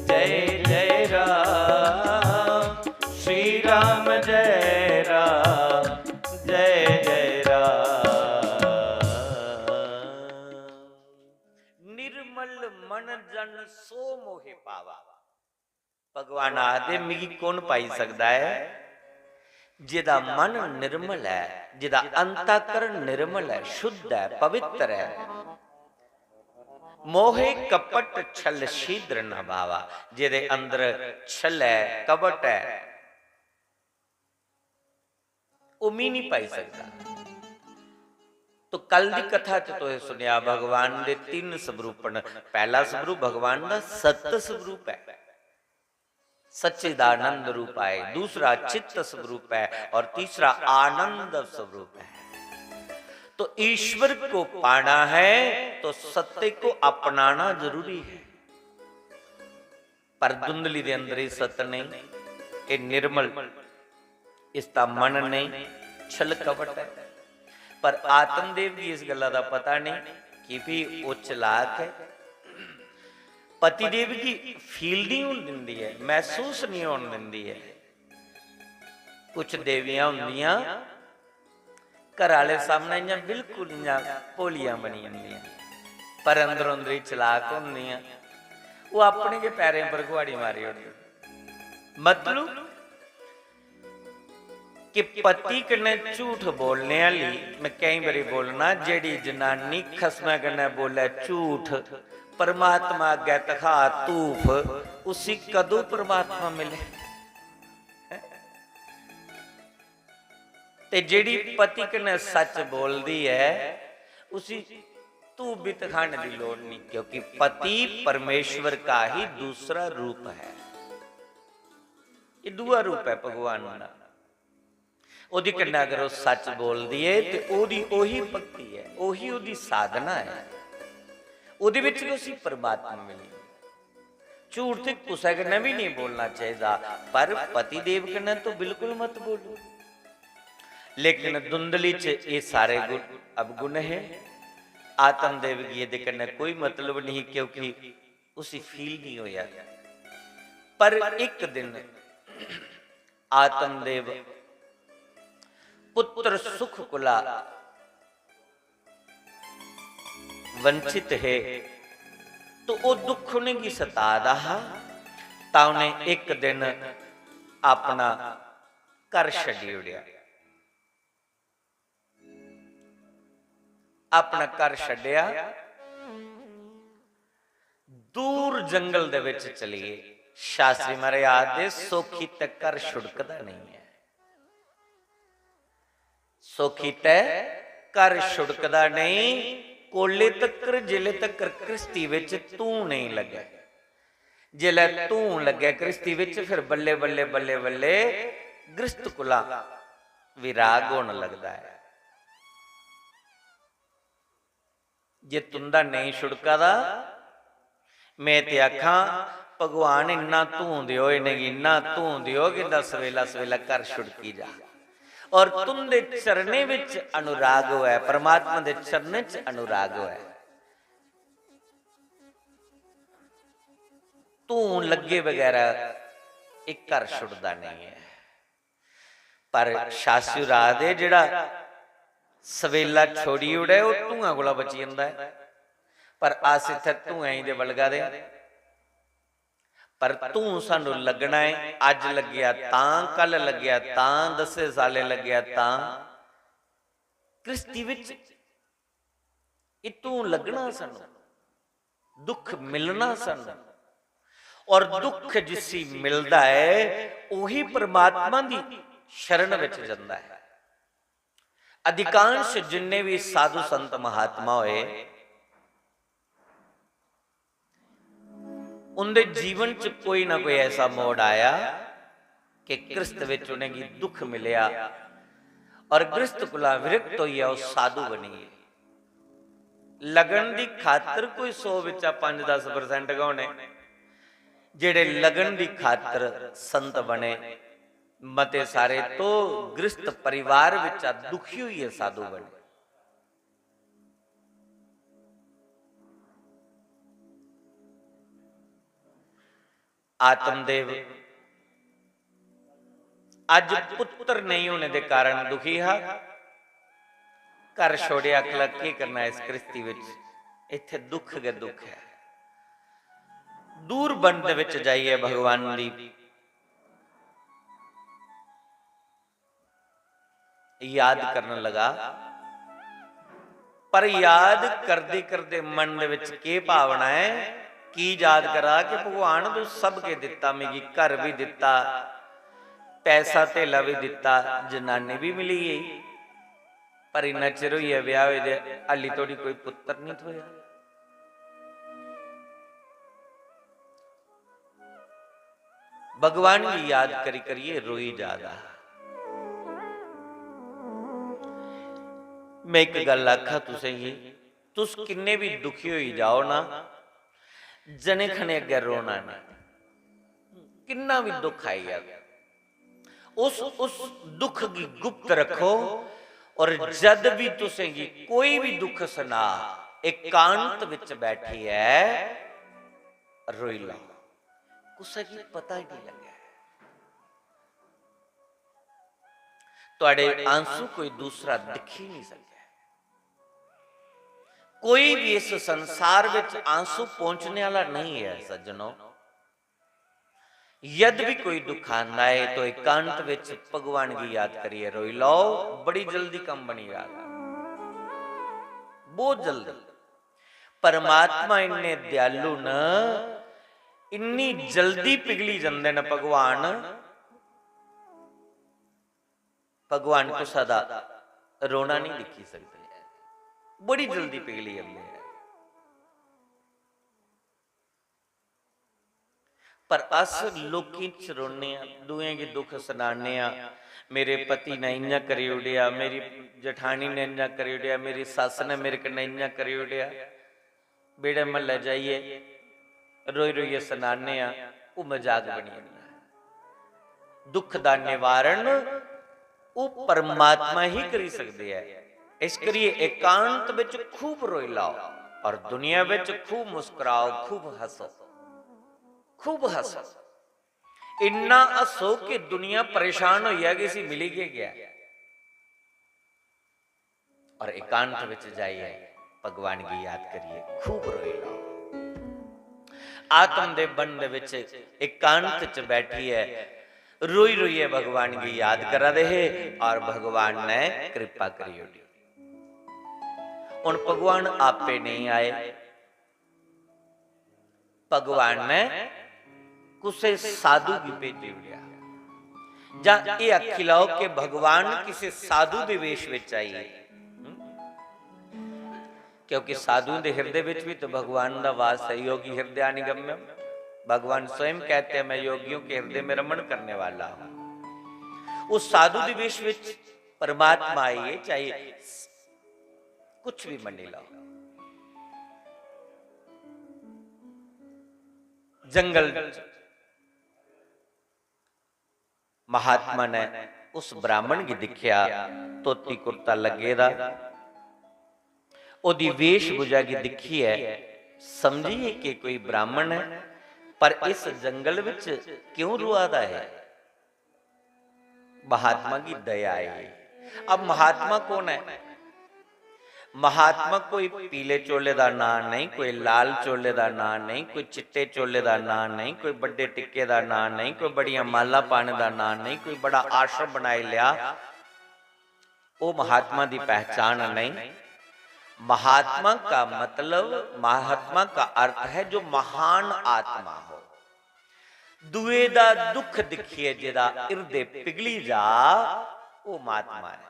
जय जय राम। श्री राम जय राम, जय जय राम। निर्मल मन जन सो मोहे पावा। भगवान आखदे, "मिगी कौन पाई सकदा ऐ?" जेदा मन निर्मल ऐ, जेदा अंतःकरण निर्मल ऐ, शुद्ध ऐ, पवित्र ऐ। मोहे कपट छल शीघ्र न भावा, जेदे अंदर छल ऐ, कपट ऐ, ओह् मी नहीं पाई सकदा। तो कल दी कथा च तुसें सुनेआ, भगवान दे तिन्न स्वरूप न। पहला स्वरूप भगवान दा सत स्वरूप ऐ, सच्चिदानंद रूप है, दूसरा चित्त स्वरूप है और तीसरा आनंद स्वरूप है। तो ईश्वर को पाना है तो सत्य को अपनाना जरूरी है। पर धुंधली दे अंदर ही सत नहीं, ये निर्मल, इसदा मन नहीं, छल कपट है। पर आत्मदेव गी इस गल्ला दा पता नहीं कि भी ओह् चलाक है। पतिदेव गी फील नहीं होन दिंदी है, महसूस नहीं होन दिंदी है। कुछ देवियां होंदियां घर आह्ले सामनै इ'यां बिल्कुल इ'यां भोलियां बनी जंदियां, पर अंदरो अंदरी चलाक होंदियां। ओह् अपने गै पैरें पर कुहाड़ी मारी ओड़दी। मतलब कि पति कन्नै झूठ बोलने आह्ली, मैं केईं बारी बोलना, जेह्ड़ी जनानी खसमै कन्नै बोलै झूठ, परमात्मा अग्गै धखा धूफ, उसी कदूं परमात्मा मिले? ते जेह्ड़ी पति कन्नै सच बोलदी ऐ, उसी धूफ भी धखाने दी लोड़ नहीं, क्योंकि पति परमेश्वर का ही दूसरा रूप है। ये दूआ रूप है भगवान दा। ओह्दी कन्नै अगर ओह् सच बोलदी ऐ ते ओह्दी ओही भक्ति ऐ, ओही ओह्दी साधना ऐ। ओह्दे बिच गै उसी परमात्मा मिली। झूठ ते कुसै कन्नै बी नेईं बोलना चाहिदा, पर पतिदेव कन्नै तो बिल्कुल मत बोलो। लेकिन धुंधली च एह् सारे गुण अवगुण हे। आत्मदेव गी एह्दे कन्नै कोई मतलब नहीं, क्योंकि उसी फील नहीं होया। पर इक दिन आत्मदेव पुत्र सुख कोला वंचित हे, तो ओह् दुख उ'नेंगी सता दा हा, तां उ'नें इक दिन अपना घर छड्डी ओड़ेआ। अपना घर छड्डेआ, दूर जंगल दे विच चली गे। शास्त्री महाराज आखदे, "सौखी ते घर छुड़कदा नहीं ऐ, सौखी ते घर छुड़कदा नहीं।" कोले तक्कर, जिले तक्कर घ्रिस्ती बिच धूं नेईं लग्गै। जिसलै धूं लग्गै घ्रिस्ती बिच, फिर बल्ले बल्ले, बल्ले बल्ले घ्रिस्त कोला विराग होन लगदा ऐ। जे तुं'दा नेईं छुड़का दा, में ते आखां, भगवान, इन्ना धूं देओ इ'नेंगी, इन्ना धूं देओ कि इं'दा सवेला सवेला घर छुड़की जा। और तुं'दे चरणें बिच अनुराग होऐ, परमात्मा दे चरणें च अनुराग होऐ। धूं लग्गे बगैरा एह् घर छुड़दा नेईं ऐ। पर शास्त्री होर आखदे, जेह्ड़ा सवेला छोड़ी ओड़ै, ओह् धुआं कोला बची जंदा ऐ। पर अस इत्थै धुआं गी ते बलगा दे आं। पर धूं सानूं लग्गना ऐ। अज्ज लग्गेआ तां, कल लग्गेआ तां, दस्सें सालें लग्गेआ तां। घ्रिस्ती बिच एह् धूं लग्गना सानूं, दुख मिलना सानूं। और दुख जिसी मिलदा ऐ, ओही परमात्मा दी शरण विच जंदा ऐ। अधिकांश जिन्ने भी साधु संत महात्मा होए, उं'दे जीवन च कोई ना कोई ऐसा मोड़ आया कि घ्रिस्त विच उ'नेंगी दुख मिलेआ और घ्रिस्त कोला विरक्त होइयै ओह् साधु बनी गे। लगन दी खातर कोई सौ बिच्चा पंज दस percent गै होने जेह्ड़े लगन दी खातर संत बने। मते सारे तो घ्रिस्त परिवार बिच्चा दुखी होइयै साधु बने। आत्मदेव अज्ज पुत्र नेईं होने दे कारण दुखी हा। घर छोड़ेआ, आखला, केह् करना इस घ्रिस्ती बिच, इत्थै दुख गै दुख ऐ। दूर वन दे बिच जाइयै भगवान दी याद करन लगा। पर याद करदे करदे मन दे विच केह भावना ऐ, की याद करा कि भगवान तू सब के दिता, मिगी घर भी दिता, पैसा धेला भी दिता, जनानी भी मिली गई, पर इन्ना चिर होई गेआ ब्याह होए दे, हाली धोड़ी कोई पुत्र नहीं थ्होया। भगवान गी याद करी करियै रोई जा दा। मैं इक गल्ल आखा तुसेंगी, तुस किन्ने भी दुखी होई जाओ ना, जने खने अग्गै रोना नहीं। किन्ना भी दुख आई जा, उस, उस दुख गी गुप्त रखो। और जद भी तुसेंगी कोई भी दुख सना, एकांत विच बैठियै रोई लैओ, कुसै गी पता ही नहीं लग्गै। तुहाडे आंसू कोई दूसरा दिक्खी नहीं सकै। कोई भी इस संसार विच आंसू पोंछने आह्ला नहीं ऐ सज्जनो। यद भी कोई दुख आंदा है तो एकांत विच भगवान गी याद करियै रोई लैओ, बड़ी जल्दी कम्म बनी जाएगा, बहुत जल्दी। परमात्मा इन्ने दयालु न, इन्नी जल्दी पिघली जंदे न भगवान। भगवान कुसै दा रोना नहीं दिक्खी सकदे, बड़ी जल्दी पिघली जंदे ऐ। पर अस लोकें च रोने आं, दूएं गी दुख सनाने आं, मेरे पति ने इ'यां करी ओड़ेआ, मेरी जठानी ने इ'यां करी ओड़ेआ, मेरी सस्स ने मेरे कन्नै इ'यां करी ओड़ेआ। बेड़े म्हल्लै जाइयै रोई रोइयै सनाने आं, ओह् मजाक बनी जंदा ऐ। दुख दा निवारण ओह् परमात्मा ही करी सकदे ऐ। इस करियै एकांत विच खूब रोई लैओ और दुनिया विच खूब मुस्कुराओ, खूब हंसो, खूब हंसो। इन्ना हंसो कि दुनिया परेशान होई जा कि इसी मिली गै गेआ। और एकांत विच जाइयै भगवान गी याद करियै खूब रोई लैओ। आत्म दे वन दे विच एकांत च बैठियै रोई रोइयै भगवान गी याद करा दे हे और भगवान ने कृपा करी ओड़ी। हुन भगवान आपे नहीं आए, भगवान ने कुसै साधु गी भेजी ओड़ेआ। जां एह् आखी लैओ कि भगवान किसे साधु दे वेश विच आई गे। क्योंकि साधुओं के हृदय विच भी तो भगवान का वास है। योगी हृदयानिगम्यम, भगवान स्वयं कहते हैं, "मैं योगियों के हृदय में रमण करने वाला हूं।" उस साधु के वेश विच परमात्मा आइए, चाहे कुछ भी मनी लो। जंगल च महात्मा ने उस ब्राह्मण की दिख्या, धोती कुर्ता लगे दा, ओदी वेशभूषा की दिखी है, समझिए कि कोई ब्राह्मण है, पर इस जंगल विच क्यों रुआदा है? महात्मा की दया है। अब महात्मा कौन है? महात्मा कोई पीले चोले का नां नहीं, कोई लाल चोले का नां नहीं, कोई चिट्टे चोले का नां नहीं, कोई बड़े टिक्के का नां नहीं, कोई बड़ियां माला पाने का नां नहीं, कोई बड़ा आश्रम बनाए लिया, वो महात्मा की पहचान नहीं। महात्मा का मतलब, महात्मा का अर्थ है जो महान आत्मा हो, दुए दा दुख दिखिए जेदा हिरदे पिघली जा, वो महात्मा है।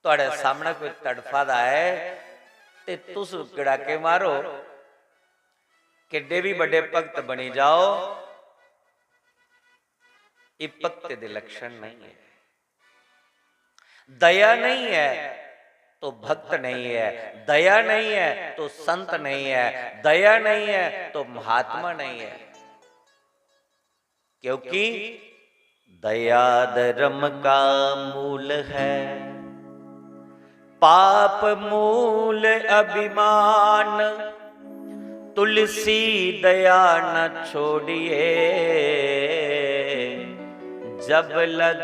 तुहाड़े सामने कोई तड़फा दा है ते तुस गड़ाके मारो, किड्डे भी बड़े भक्त बनी जाओ, ये भक्त दे लक्षण नहीं है। दया नहीं है तो भक्त नहीं है, दया नहीं है तो संत नहीं है, दया नहीं है तो महात्मा नहीं है। क्योंकि दया धर्म का मूल है, पाप मूल अभिमान। तुलसी दया न छोड़िए, जब लग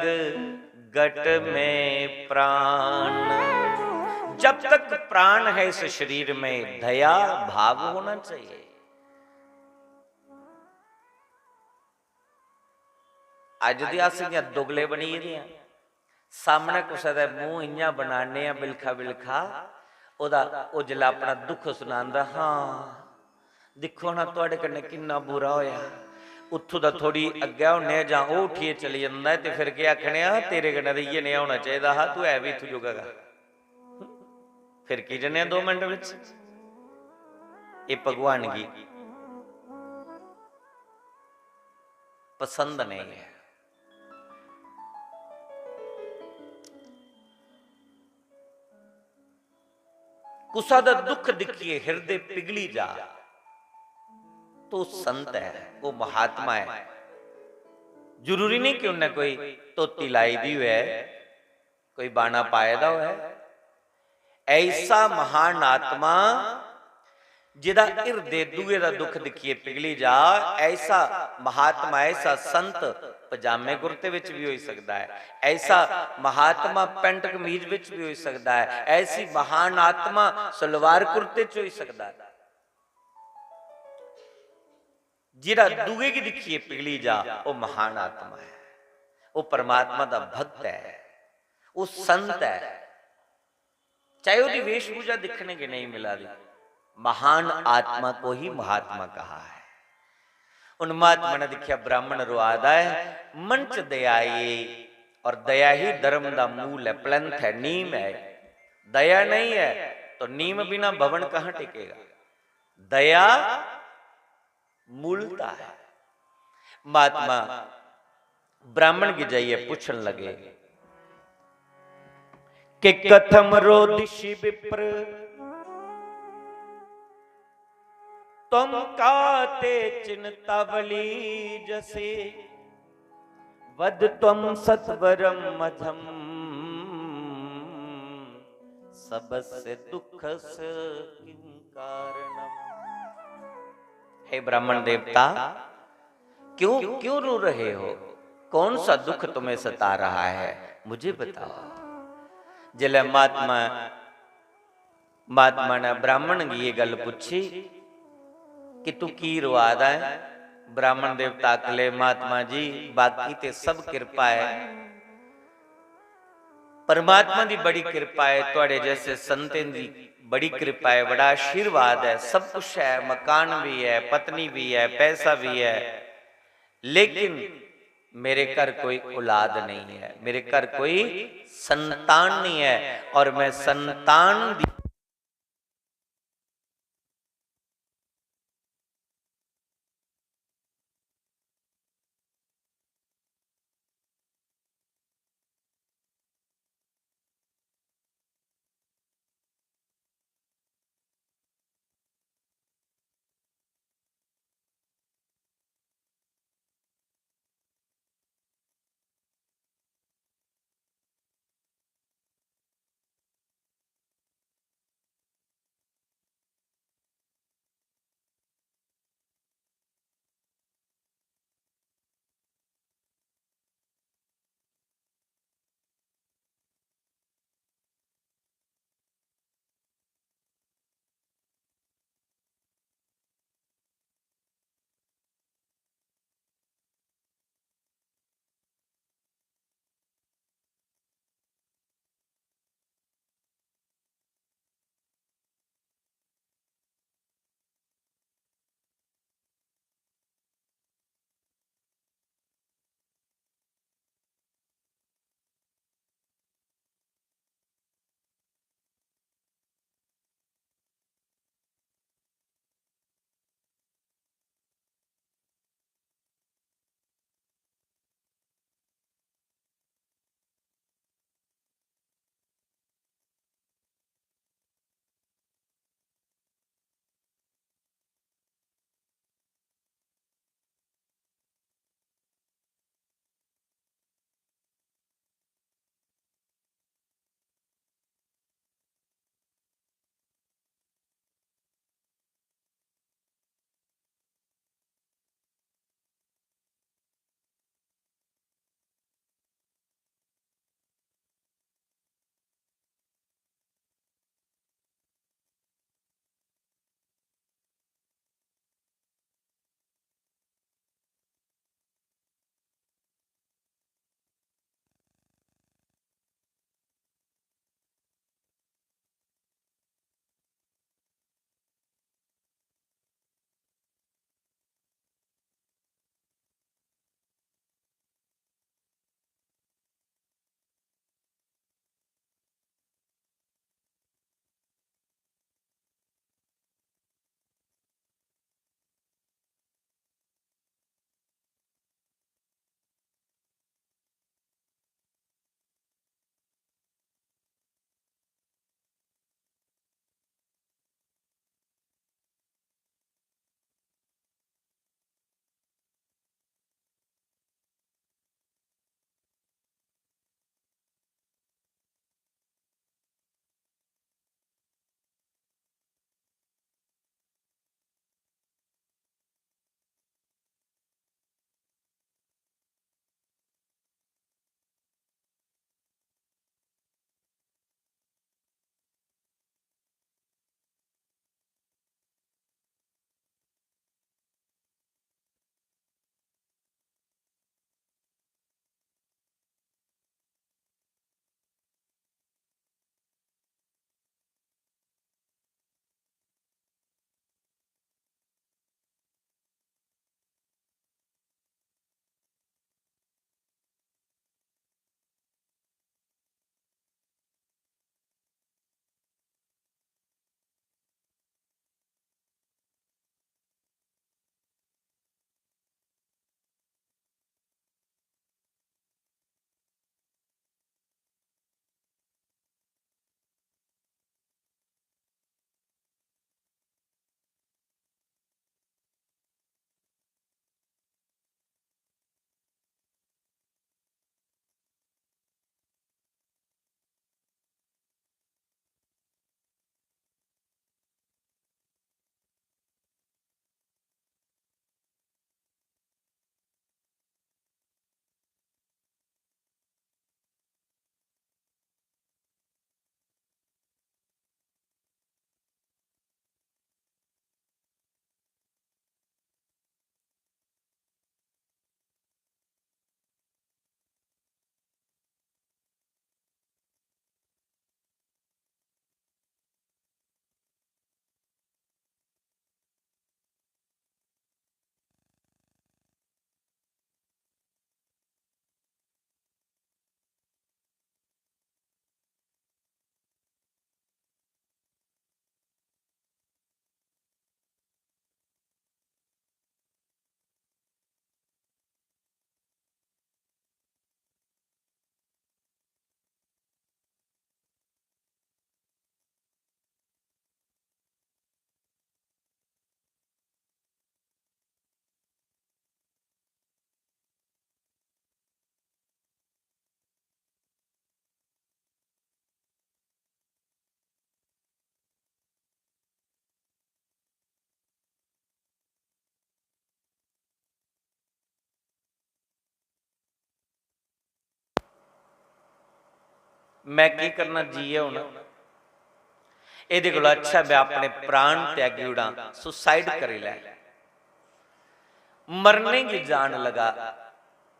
गट में प्राण। जब तक प्राण है इस शरीर में, दया भाव होना चाहिए। अज दे अस इ'यां दुगले बनी गेदे आं, सामने कुसै दा मूंह इ'यां बनाने आं बिलखा बिलखा, ओह्दा, ओह् जिसलै अपना दुख सनांदा, "हां, दिक्खो ना, तुआढ़े कन्नै किन्ना बुरा होएआ।" उत्थूं दा थोड़ी अग्गै होने आं जां ओह् उट्ठियै चली जंदा ऐ, ते फिर केह् आखने आं, "तेरे कन्नै ते इ'यै नेहा होना चाहिदा हा, तूं है बी इत्थूं जोगा गा।" फिर की जन्ने आं दो मिंट बिच? एह् भगवान गी पसंद नहीं है। कुसा दा दुख दिक्खियै हिरदे पिघली जा, तो संत है, वो महात्मा है। जरूरी नहीं कि उन्हें कोई धोती लाई दी होए, कोई बाना पाए दा होए। ऐसा महान आत्मा जिदा हिरदे दूए दा दुख दिक्खिए पिघली जा, ऐसा महात्मा, ऐसा संत पजामे कुर्ते विच भी होई सकदा है, ऐसा महात्मा पैंट कमीज विच भी होई सकदा है, ऐसी महान आत्मा सलवार कुर्ते च होई सकदा है। जिहड़ा दूए गी दिक्खिए पिघली जा, ओह महान आत्मा है, ओह परमात्मा दा भक्त है, ओह संत है। चाहे ओहदी वेशभूषा दिक्खने गी नहीं मिला दी, महान आत्मा को ही महात्मा कहा है। उन महात्मा ने दिक्खिया, ब्राह्मण रोआ दा है, मन च दया आई, और दया ही धर्म दा मूल है, प्लिंथ है, नीम है। दया नहीं है तो नीम बिना भवन कहाँ टिकेगा? दया मूलता है। महात्मा ब्राह्मण गी जाइए पूछन लगे कि कथम रोदिषि विप्र त्वं काते चिंतावली जसे। वद त्वं सत्वरम मधम सबस्य दुखस्य किं कारणम। हे ब्राह्मण देवता, क्यों, क्यों रो रहे हो? कौन सा दुख तुम्हें सता रहा है, मुझे बताओ। जिसलै महात्मा महात्मा ने ब्राह्मण गी ये गल पूछी कि तू की रोआ दा है? ब्राह्मण देवता आखले, महात्मा जी, बाकी ते सब कृपा है, परमात्मा दी बड़ी कृपा है, तुआड़े जैसे संतें दी बड़ी कृपा है, बड़ा आशीर्वाद है, सब कुछ है, मकान भी है, पत्नी भी है, पैसा भी है, लेकिन मेरे घर कोई औलाद नहीं है, मेरे घर कोई संतान नहीं है, और मैं संतान दी मैं केह् करना जियै हून? एह्दे कोला अच्छा मैं अपने प्राण त्यागी ओड़ां, suicide करी लै। मरने गी जान लगा।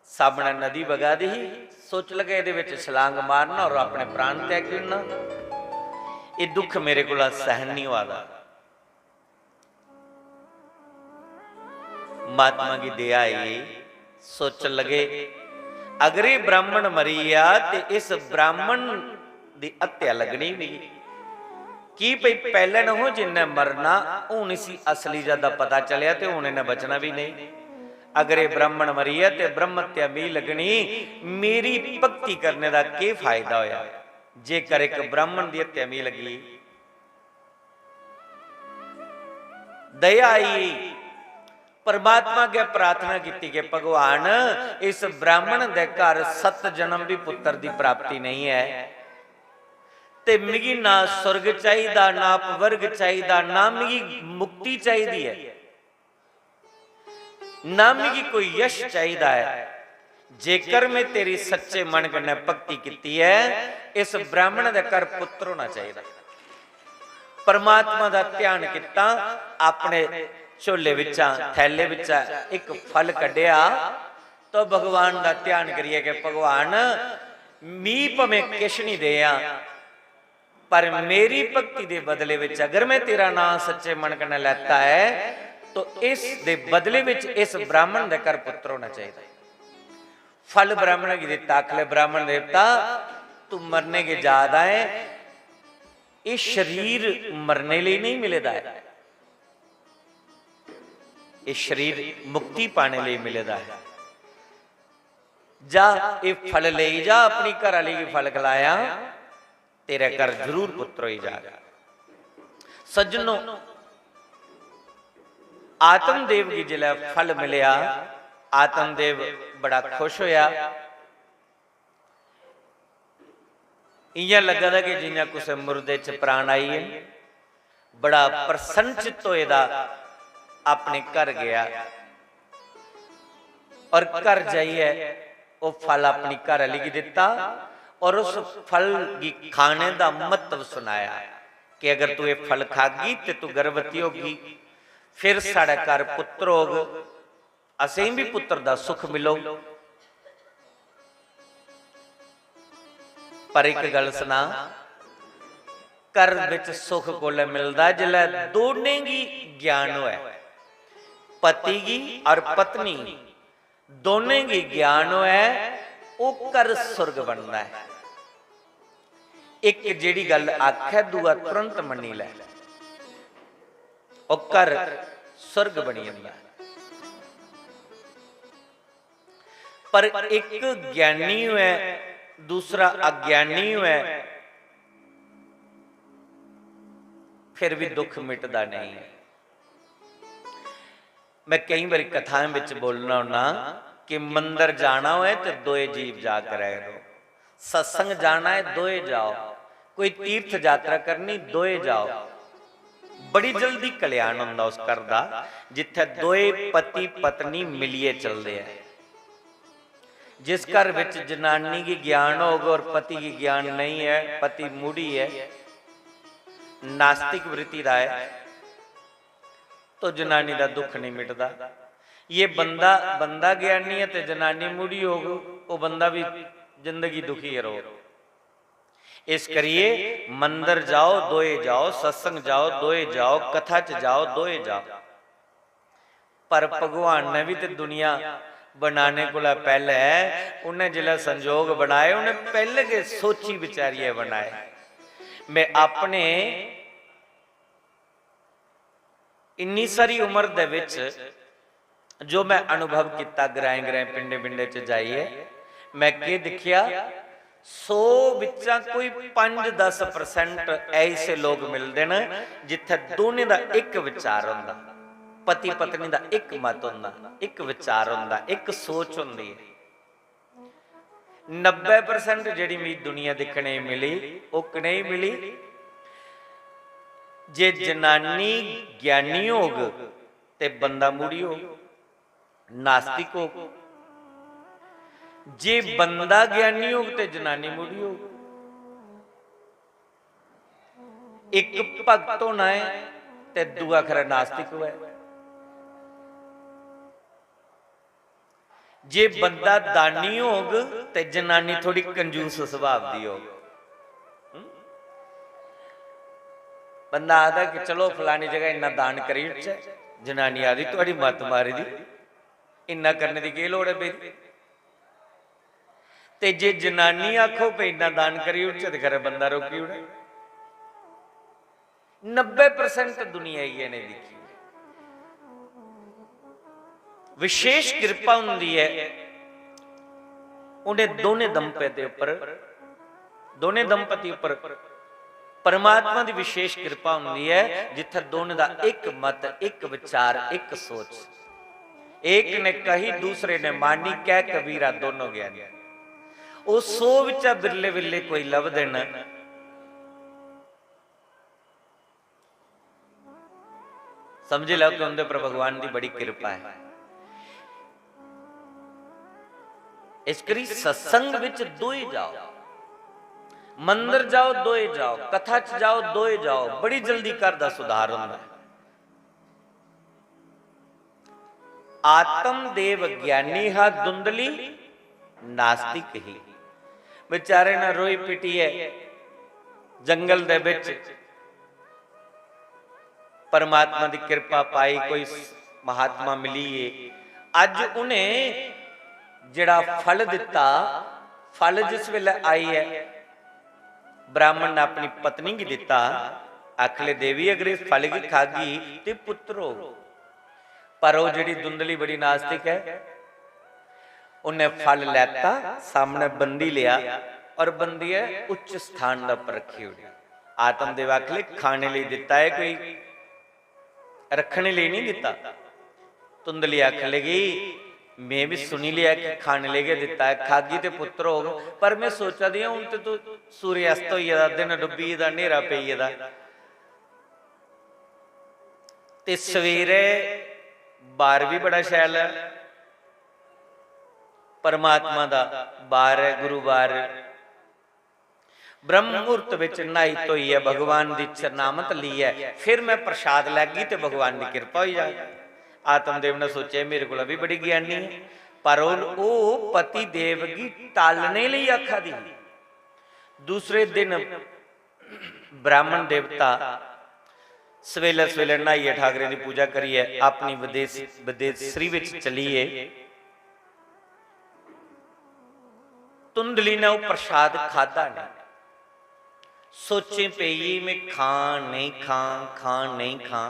सामनै नदी बगा दी ही, सोच लगे एह्दे बिच छलांग मारना और अपने प्राण त्यागी ओड़ना। एह् दुख मेरे कोला सहन नहीं होआ दा। महात्मा गी दया आई, सोचन लगे, अगर एह् ब्राह्मण मरी गेआ ते इस ब्राह्मण दी हत्या लगनी मिगी। की भई पैह्लें नहो जिन्नै मरना, हून इसी असली जद दा पता चलेआ ते हून इन्नै बचना बी नेईं। अगर एह् ब्राह्मण मरी गेआ ते ब्रह्म हत्या मिगी लगनी, मेरी भक्ति करने दा केह् फायदा होआ जेकर इक ब्राह्मण दी हत्या मिगी लग्गी? दया आई, परमात्मा अग्गें प्रार्थना कीती कि भगवान, इस ब्राह्मण दे घर सत्त जन्म भी पुत्र दी प्राप्ति नहीं है, ते मिगी ना स्वर्ग चाहिदा, ना अपवर्ग चाहिदा, ना मिगी मुक्ति चाहिदी है, ना मिगी कोई यश चाहिदा है। जेकर मैं तेरी सच्चे मन कन्नै भक्ति कीती है, इस ब्राह्मण दे घर पुत्र होना चाहिदा। परमात्मा दा ध्यान कीता, अपने झोले बिच्चा, थैले बिच्चा इक फल कड्ढेआ, तो भगवान दा ध्यान करियै कि भगवान, मी भामें किश निं देआं, पर मेरी भक्ति दे बदले विच अगर मैं तेरा नां सच्चे मन कन्नै लैता ऐ, तो इस दे बदले विच इस ब्राह्मण दे घर पुत्र होना चाहिदा। फल ब्राह्मण गी दित्ता, आखले, "ब्राह्मण देवता, तू मरने गी जा दा ऐ, एह् शरीर मरने लेई नेईं मिले दा ऐ, एह् शरीर मुक्ति पाने लेई मिले दा ऐ। जा, एह् फल लेई जा, अपनी घर आह्ली गी फल खलाया, तेरे घर जरूर पुत्र होई जाग।" सज्जनो, आत्मदेव गी जिसलै फल मिलेआ, आत्मदेव बड़ा खुश होया। इ'यां लग्गा दा कि जि'यां कुसै मुर्दे च प्राण आई गे। बड़ा प्रसन्नचित्त होए दा अपने घर गेआ और घर जाइयै ओह् फल अपनी घर आह्ली गी दित्ता और उस फल गी खाने दा म्हत्तव सनाया कि अगर तू एह् फल खागी ते तू गर्भवती होगी, फिर साढ़े घर पुत्र होग। असें बी पुत्र दा सुख मिलग। पर इक गल्ल सनां, घर बिच सुख कोलै मिलदा? जिसलै दोनें गी ज्ञान होऐ, पति गी और पत्नी गी दोनें गी ज्ञान होऐ, ओह् घर सुर्ग बनदा ऐ। इक जेह्ड़ी गल्ल आखै, दूआ तुरंत मन्नी लै, ओह् घर सुर्ग बनी जंदा ऐ। पर इक ज्ञानी होऐ, दूसरा अज्ञानी होऐ, फिर भी दुख मिटदा नहीं ऐ। मैं केई बारी कथाएं बिच बोलना होना कि मंदर जाना होए ते दोए जीव जा करै करो, सत्संग जाना है दोए जाओ, कोई तीर्थ यात्रा करनी दोए जाओ। बड़ी जल्दी कल्याण होंदा उस घर दा जित्थै दोए पति पत्नी मिलियै चलदे ऐ। जिस घर विच जनानी गी ज्ञान होग और पति गी ज्ञान नहीं है, पति मूढ़ी है, नास्तिक वृत्ति दा है, तो जनानी दा दुख नहीं मिटदा। ये बंदा, बंदा ज्ञानी है ते जनानी मूढ़ी होग, वो बंदा भी जिंदगी दुखी रहो। इस करिए मंदर जाओ, दोए जाओ, सत्संग जाओ, दोए जाओ, कथा च जाओ, दोए जाओ। पर भगवान ने भी ते दुनिया बनाने कोला पैह्ले उन्नै जिसलै संजोग बनाए, उन्नै पैह्ले गै सोची विचारियै बनाए। मैं अपने इन्नी सारी उम्र दे विच जो मैं अनुभव कित्ता ग्राएं ग्राएं, पिंडें पिंडें च जाइयै, मैं केह् दिक्खेआ, सौ बिच्चा कोई पंज दस percent ऐसे लोग मिलदे न जित्थै दोनें दा इक विचार होंदा, पति पत्नी दा इक मत होंदा, इक विचार होंदा, इक सोच होंदी ऐ। नब्बै percent जेह्ड़ी मिगी दुनिया दिक्खने गी मिली, ओह् कनेही मिली? जे जनानी ज्ञानी होग ते बंदा मूढ़ी होग, नास्तिक होग। जे बंदा ज्ञानी होग ते जनानी मूढ़ी होग। इक भगत होना ऐ ते दूआ खरा नास्तिक होऐ। जे बंदा दानी होग ते जनानी थोड़ी कंजूस सुभाव दी होग। हम्म? बंदा आखदा कि चलो फलानी जगह इन्ना दान करी ओड़चै, जनानी आखदी थुआड़ी मत्त मारी दी, इन्ना करने दी केह् लोड़ ऐ पेदी? ते जे जनानी आखो भई इन्ना दान करी ओड़चै ते खरै बंदा रोकी ओड़ै। नब्बे परसेंट दुनिया इ'यै नेही दिक्खी। विशेष किरपा होंदी ऐ उ'नें दोनें दंपति उप्पर, दोनें दंपति उप्पर परमात्मा दी विशेष किरपा होंदी ऐ, जित्थै दोनें दा इक मत, इक विचार, इक सोच। एक ने कही, दूसरे ने मानी, कह कबीरा दोनों ज्ञानी। ओह् सौ बिच्चा बिरले बिरले कोई लभदे न। समझी लैओ कि उं'दे पर भगवान दी बड़ी किरपा ऐ। इस करी सत्संग विच दोए जाओ, मंदर जाओ दोए जाओ, कथा च जाओ दोए जाओ, बड़ी जल्दी घर दा सुधार होंदा ऐ। आत्म देव ज्ञानी हा, धुंधली नास्तिक ही। बेचारे ने रोई पिटियै जंगल दे बिच परमात्मा दी किरपा पाई, कोई महात्मा मिलियै। अज्ज उ'नें जेह्ड़ा फल दित्ता, फल जिस बेल्लै आई ऐ, ब्राह्मण ने अपनी पत्नी गी दित्ता, आखले, "देवी, अगर इस फल गी खागी ते पुत्र होग।" पर ओह् जेह्ड़ी धुंधली बड़ी नास्तिक ऐ, उन्नै फल लैता, सामनै बंदी लेआ और बंदियै उच्च स्थान दे उप्पर रक्खी ओड़ेआ। आत्मदेव आखले, "खाने लेई दित्ता ऐ कोई, रक्खने लेई नहीं दित्ता।" धुंधली आखन लगी, "में भी सुनी लिया कि खाने लेई गै दित्ता ऐ, खागी ते पुत्र होग, पर में सोचा दी आं, हून ते तू सूर्य अस्त होई गेदा, दिन डुब्बी गेदा, न्हेरा पेई गेदा, ते सवेरे बार भी बड़ा शैल ऐ, परमात्मा दा बार ऐ, गुरुवार, ब्रह्म मुहूर्त बिच न्हाई धोइयै भगवान दी चरणामत लेइयै फिर में प्रसाद लैगी ते भगवान दी किरपा होई जाग।" आत्मदेव ने सोचेआ, "मेरे कोला भी बड़ी ज्ञानी ऐ।" पर ओह्, ओह् पति देव गी टालने लेई आखा दी ही। दूसरे दिन ब्राह्मण देवता सवेले सवेले न्हाइयै ठाकरें दी पूजा करियै अपनी विदेश, विदेशरी बिच चली गे। धुंधली ने ओह् प्रसाद खादा नहीं। सोचें पेई, "में खां, नेईं खां, खां, नेईं खां।"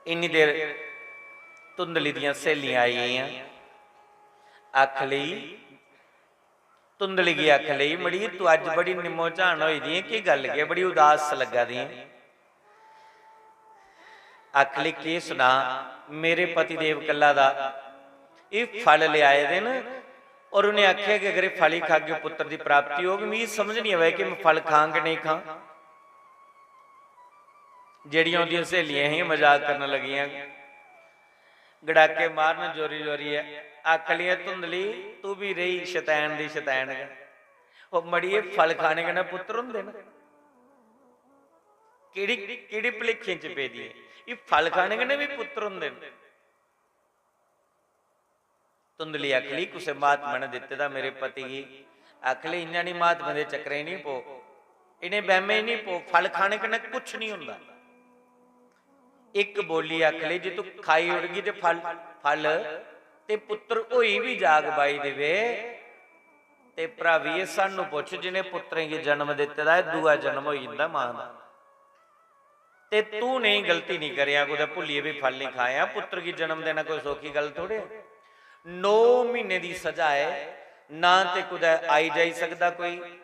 इन्नी देर धुंधली दियां स्हेलियां आई गेइयां। आख लेई, धुंधली गी आख लेई, "मड़ी, तू अज्ज बड़ी निम्मो झान होई दी ऐ, केह् गल्ल केह्, बड़ी उदास लग्गा दी ऐ?" आख लेई, "केह् सनां, मेरे पतिदेव कल्ला दा एह् फल लेआए दे न और उ'नें आखेआ कि अगर एह् फल ही खागे पुत्तर दी प्राप्ति होग। मिगी समझ निं आवै कि में फल खां कि नेईं खां।" जेह्ड़ियां उं'दियां स्हेलियां हियां, मजाक करन लगियां, गड़ाके मारन जोरी जोरियै, आखन लगियां, "धुंधली, तू बी रेही शतैन दी शतैन गै। ओह् मड़िये, फल खाने कन्नै पुत्तर होंदे न? केह्ड़ी, केह्ड़ी भलेखें च पेदी ऐ? एह् फल खाने कन्नै बी पुत्तर होंदे न?" धुंधली आखली, "कुसै महात्मा ने दित्ते दा मेरे पति गी।" आखली, "इ'यां निं, महात्मा दे चक्करें निं पो, इ'नें बैह्में निं पो, फल खाने कन्नै कुछ निं होंदा।" इक बोली आखली, "जे तू खाई ओड़गी ते फल, फल ते पुत्तर होई बी जाग बाई देवे, ते भ्राविये, सानू पुच्छ, जि'नें पुत्तरें गी जन्म दित्ते दा ऐ, दूआ जन्म होई जंदा मां दा। ते तू नेही गलती निं करेआं, कुतै भुल्लियै बी फल निं खाएआं। पुत्तर गी जन्म देना कोई सौखी गल्ल थोड़े ऐ। नौ म्हीने दी सजा ऐ, ना ते कुतै आई जाई सकदा कोई,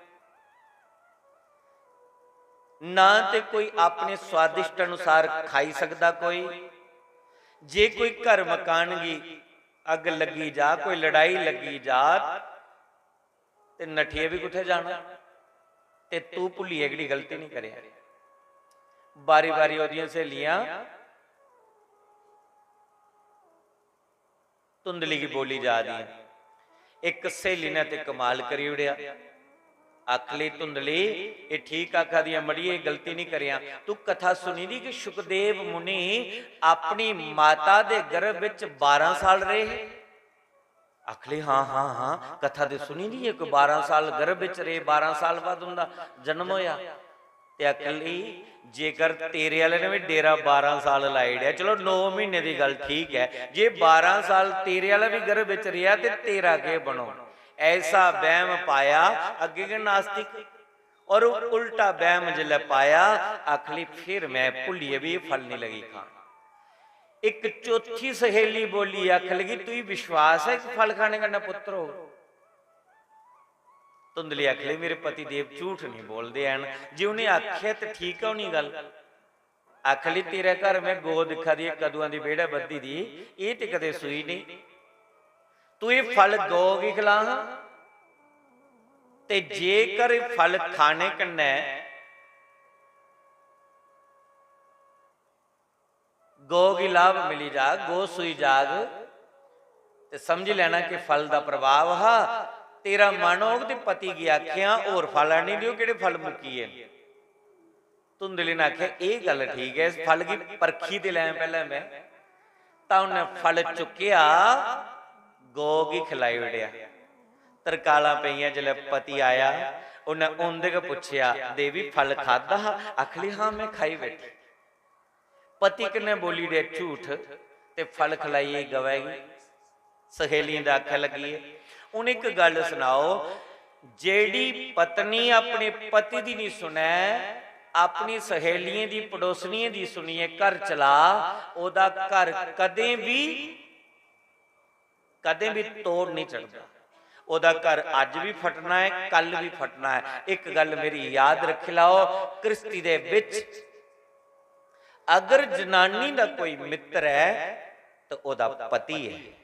ना ते कोई अपने स्वादिष्ट अनुसार खाई सकदा कोई। जे कोई घर मकान गी अग्ग लग्गी जा, कोई लड़ाई लग्गी जा, ते नठियै बी कुत्थै जाना? ते तू भुल्लियै एह्कड़ी गलती निं करेआं।" बारी-बारी ओह्दियां स्हेलियां धुंधली गी बोली जा दियां। इक स्हेली ने ते कमाल करी ओड़ेआ। आखली, "धुंधली, एह् ठीक आखा दी ऐ मड़िये, एह् गलती निं करेआं। तूं कथा सुनी दी कि सुखदेव मुनि अपनी माता दे गर्भ बिच बारां साल रेह् हे?" आखली, "हां, हां, हां, कथा ते सुनी दी ऐ, कोई बारां साल गर्भ बिच रेह्, बारां साल बाद उं'दा जन्म होआ।" ते आखली, "जेकर तेरे आह्ले ने बी डेरा बारां साल लाई ओड़ेआ, चलो, नौ म्हीने दी गल्ल ठीक ऐ, जे बारां साल तेरे आह्ला बी गर्भ बिच रेहा ते तेरा केह् बनोग?" ऐसा वैह्म पाया, अग्गें गै नास्तिक। और उल्टा वैह्म जिसलै पाया, आखली, "फिर में भुल्लियै बी एह् फल निं लगी खान।" इक चौथी सहेली बोली, आखन लगी, "तुगी विश्वास ऐ इक फल खाने कन्नै पुत्तर होग?" धुंधली आखन लगी, "मेरे पति देव झूठ निं बोलदे हैन, जे उ'नें आखेआ ते ठीक ऐ होनी गल्ल।" आखन लगी, "तेरे घर में गौ दिक्खा दी ऐ, कदुआं दी बेह्ड़ै बद्धी दी, एह् ते कदें सूई नेईं। तूं एह् फल गौ गी खला हां, ते जेकर एह् फल खाने कन्नै गौ गी लाभ मिली जाग, गौ सूई जाग, ते समझी लैना कि फल दा प्रभाव हा। तेरा मन होग ते पति गी आखेआं, होर फल आह्नी देओ, केह्ड़े फल मुक्की गे न।" धुंधली ने आखेआ, "एह् गल्ल ठीक ऐ, इस फल गी परखी ते लैं पैह्लें में।" तां उन्नै फल चुक्केआ, गौ गी खलाई ओड़ेआ। तरकालां पेइयां, जिसलै पति आया, उन्नै औंदे गै पुच्छेआ, "देवी, फल खाद्धा हा?" आखली, "हां, में खाई बैठी।" पति कन्नै बोली ओड़ेआ झूठ ते फल खलाइयै गवै गी। सहेलियें दे आखै लग्गी ऐ। हून इक गल्ल सनाओ, जेह्ड़ी पत्नी अपने पति दी निं सुनै, अपनी सहेलियें दी, पड़ोसनियें दी सुनियै घर चला, ओह्दा घर कदें बी, कदें बी तोड़ निं चढ़दा। ओह्दा घर अज्ज बी फटना ऐ, कल बी फटना ऐ। इक गल्ल मेरी याद रक्खी लैओ, घ्रिस्ती दे बिच अगर जनानी दा कोई मित्तर ऐ, ते ओह्दा पति ऐ।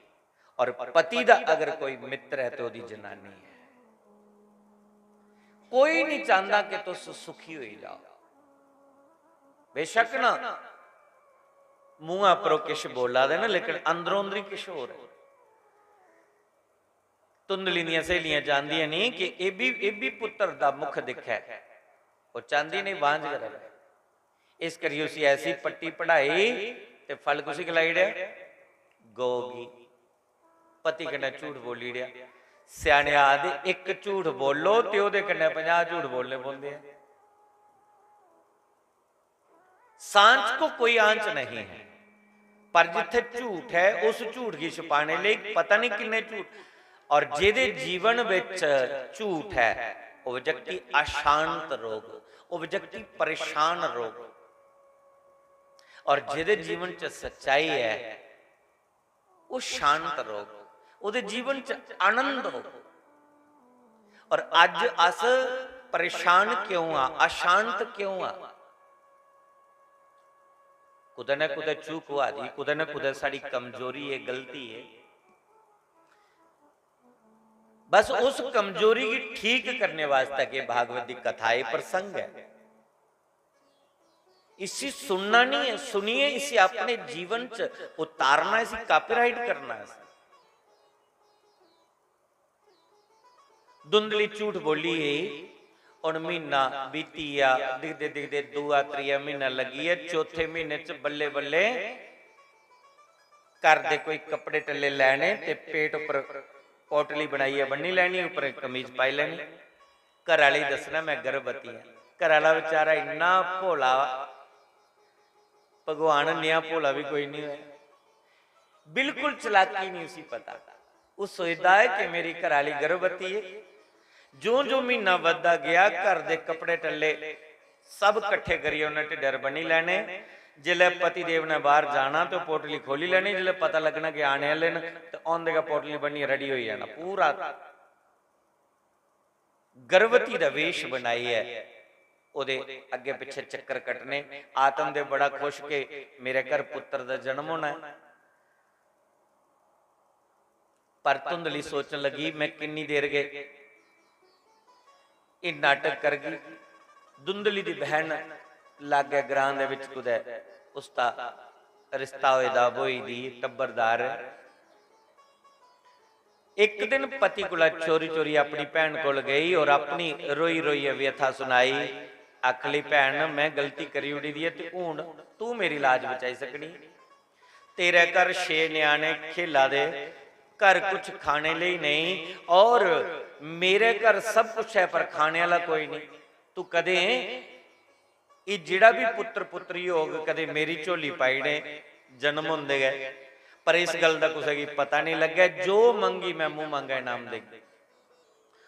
और पति दा अगर कोई मित्र ऐ, ते ओह्दी जनानी ऐ। कोई निं चांह्दा कि तुस सुखी होई जाओ। बेशक ना, मूंहा उप्परों किश बोला दे न, लेकिन अंदरों अंदरी किश होर ऐ। धुंधली दियां स्हेलियां चांह्दियां निं कि एह् बी, एह् बी पुत्तर दा मुख दिक्खै। ओह् चांह्दी निं बांझ करै। इस करियै उसी ऐसी पट्टी पढ़ाई ते फल कुसी खलाई ओड़ेआ? गौ गी। पति कन्नै झूठ बोली ओड़ेआ। स्याने आखदे, "इक झूठ बोलो ते ओह्दे कन्नै पंजाह् झूठ बोलने पौंदे ऐ।" सांच को कोई आंच नहीं है, पर जित्थे झूठ है, उस झूठ गी छुपाने लेई पता नहीं किन्ने झूठ। और जेह्दे जीवन विच झूठ है, ओह् व्यक्ति अशांत रौह्ग, ओह् व्यक्ति परेशान रौह्ग। और जेह्दे जीवन च सच्चाई ऐ, ओह् शांत रौह्ग, ओह्दे जीवन च आनंद होग। और अज्ज अस परेशान क्यों आं, अशांत क्यों आं? कुतै ना कुतै चूक होआ दी, कुतै ना कुतै साढ़ी कमजोरी ऐ, गलती ऐ। बस उस कमजोरी गी ठीक करने वास्तै के भागवत दी कथा, एह् प्रसंग ऐ। इसी सुनना नहीं है, सुनिए इसी अपने जीवन च उतारना, इसी copyright करना है। धुंधली झूठ बोली ही। हुन म्हीना बीती गेआ, दिखदे दिखदे दूआ त्रीया म्हीना लग्गी गेआ, चौथे म्हीने च बल्ले बल्ले घर दे कोई कपड़े टल्ले लैने ते पेट उप्पर पौटली बनाइयै बन्नी लैनी, उप्पर कमीज पाई लैनी। घर आह्ले गी दस्सना मैं गर्भवती आं। घर आह्ला बेचारा इन्ना भोला, भगवान नेहा भोला बी कोई निं होऐ, बिल्कुल चलाकी निं उसी पता। ओह् सोचदा ऐ कि मेरी घर आह्ली गर्भवती ऐ। जो जो म्हीना बधदा गेआ, घर दे कपड़े टल्ले सब कट्ठे करियै उन्नै ढिड्डै पर बन्नी लैने। जिसलै पतिदेव ने बाह्र जाना ते ओह् पोटली खोह्ल्ली लैनी, जिसलै पता लग्गना कि आने आह्ले न ते औंदे गै पोटली बन्नियै ready होई जाना। पूरा गर्भवती दा वेश बनाइयै ओह्दे अग्गें पिच्छें चक्कर कट्टने। आतम देव बड़ा खुश कि मेरे घर पुत्तर दा जन्म होना ऐ। पर धुंधली सोचन लगी, "मैं किन्नी देर गै एह् नाटक करगी?" धुंधली दी बहन लागै ग्रां दे बिच कुतै उसदा रिश्ता होए दा, ब्होई दी, टब्बरदार। इक दिन पति कोला चोरी चोरी अपनी भैन कोल गई और अपनी रोई रोइयै व्यथा सुनाई। आखली, भैन, मैं गलती करी ओड़ी दी ऐ ते हून तू मेरी लाज बचाई सकनी। तेरे घर छे न्याणे खेला दे, घर कुछ खाने लेई नेईं और मेरे घर सब कुछ है पर खाने आह्ला कोई नेईं। तू कदें एह् जेह्ड़ा बी पुत्तर पुत्तरी होग, कदें मेरी झोली पाई ओड़े, जन्म होंदे गै। पर इस गल्ल दा कुसै गी पता नेईं लग्गै, जो मंगी मैं मूंह मंगा इनाम देगी।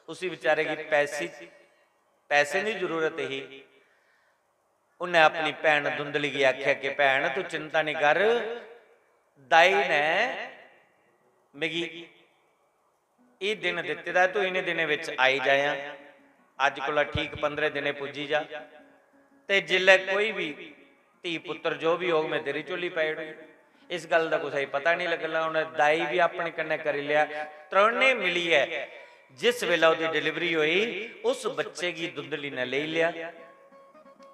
उसी बेचारे गी पैसे, पैसे दी जरूरत ही। उन्नै अपनी भैन धुंधली गी आखेआ कि भैन, तू चिंता नेईं कर, दाई ने मिगी एह् दिन दित्ते दा ऐ, तू इ'नें दिनें बिच आई जायां। अज्ज कोला ठीक पंदरें दिनें पुज्जी जा, ते जिसलै कोई बी धी पुत्तर जो बी होग, मैं तेरी झोली पाई ओड़गी। इस गल्ल दा कुसै गी पता नेईं लग्गना। उ'नें दाई बी अपने कन्नै करी लेआ। त्रौने मिलियै जिस बेल्लै ओह्दी डिलीवरी होई, उस बच्चे गी धुंधली ने लेई लेआ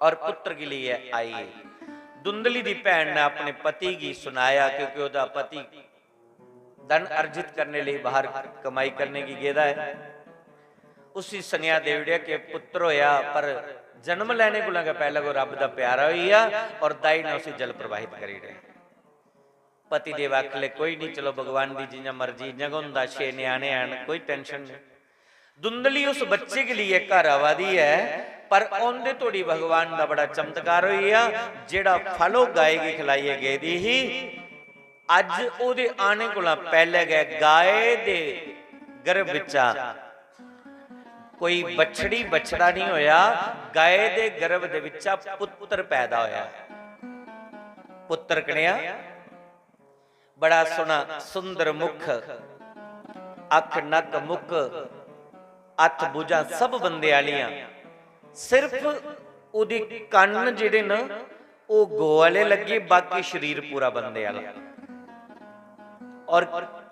और पुत्तर गी लेइयै आई। धुंधली दी भैन ने अपने पति गी सनाया, क्योंकि ओह्दा पति धन अर्जित करने लेई बाहर कमाई करने गी गेदा ऐ। उसी सनेहा देई ओड़ेआ कि पुत्तर होएआ, पर जन्म लैने कोला गै पैह्लें कोई रब दा प्यारा होई गेआ और दाई ने उसी जल प्रवाहित करी ओड़ेआ। पति देव आखले, कोई नहीं, चलो भगवान दी जियां मर्जी, इयां गै होंदा, छे न्याणे हैन, कोई tension नहीं। धुंधली उस बच्चे के लिए घर आवा दी ऐ, पर औंदे धोड़ी भगवान दा बड़ा चमत्कार होई गेआ। जेह्ड़ा फल ओह् गाय गी खलाइयै गेदी ही, अज्ज ओह्दे आने कोला पैह्ले गै गाय दे गर्भ बिच्चा कोई बछड़ी बछड़ा नहीं होया, गाय दे गर्भ दे बिच्चा पुत्र पैदा होया। पुत्र कनेहा? बड़ा सोहना, सुंदर मुख, अख, नक, मुख, हत्थ, भुजां सब बंदे आह्लियां। सिर्फ ओह्दी कन्न जेह्ड़े न, ओह् गौ आह्ले लग्गे, बाकी शरीर पूरा बंदे आह्ला। और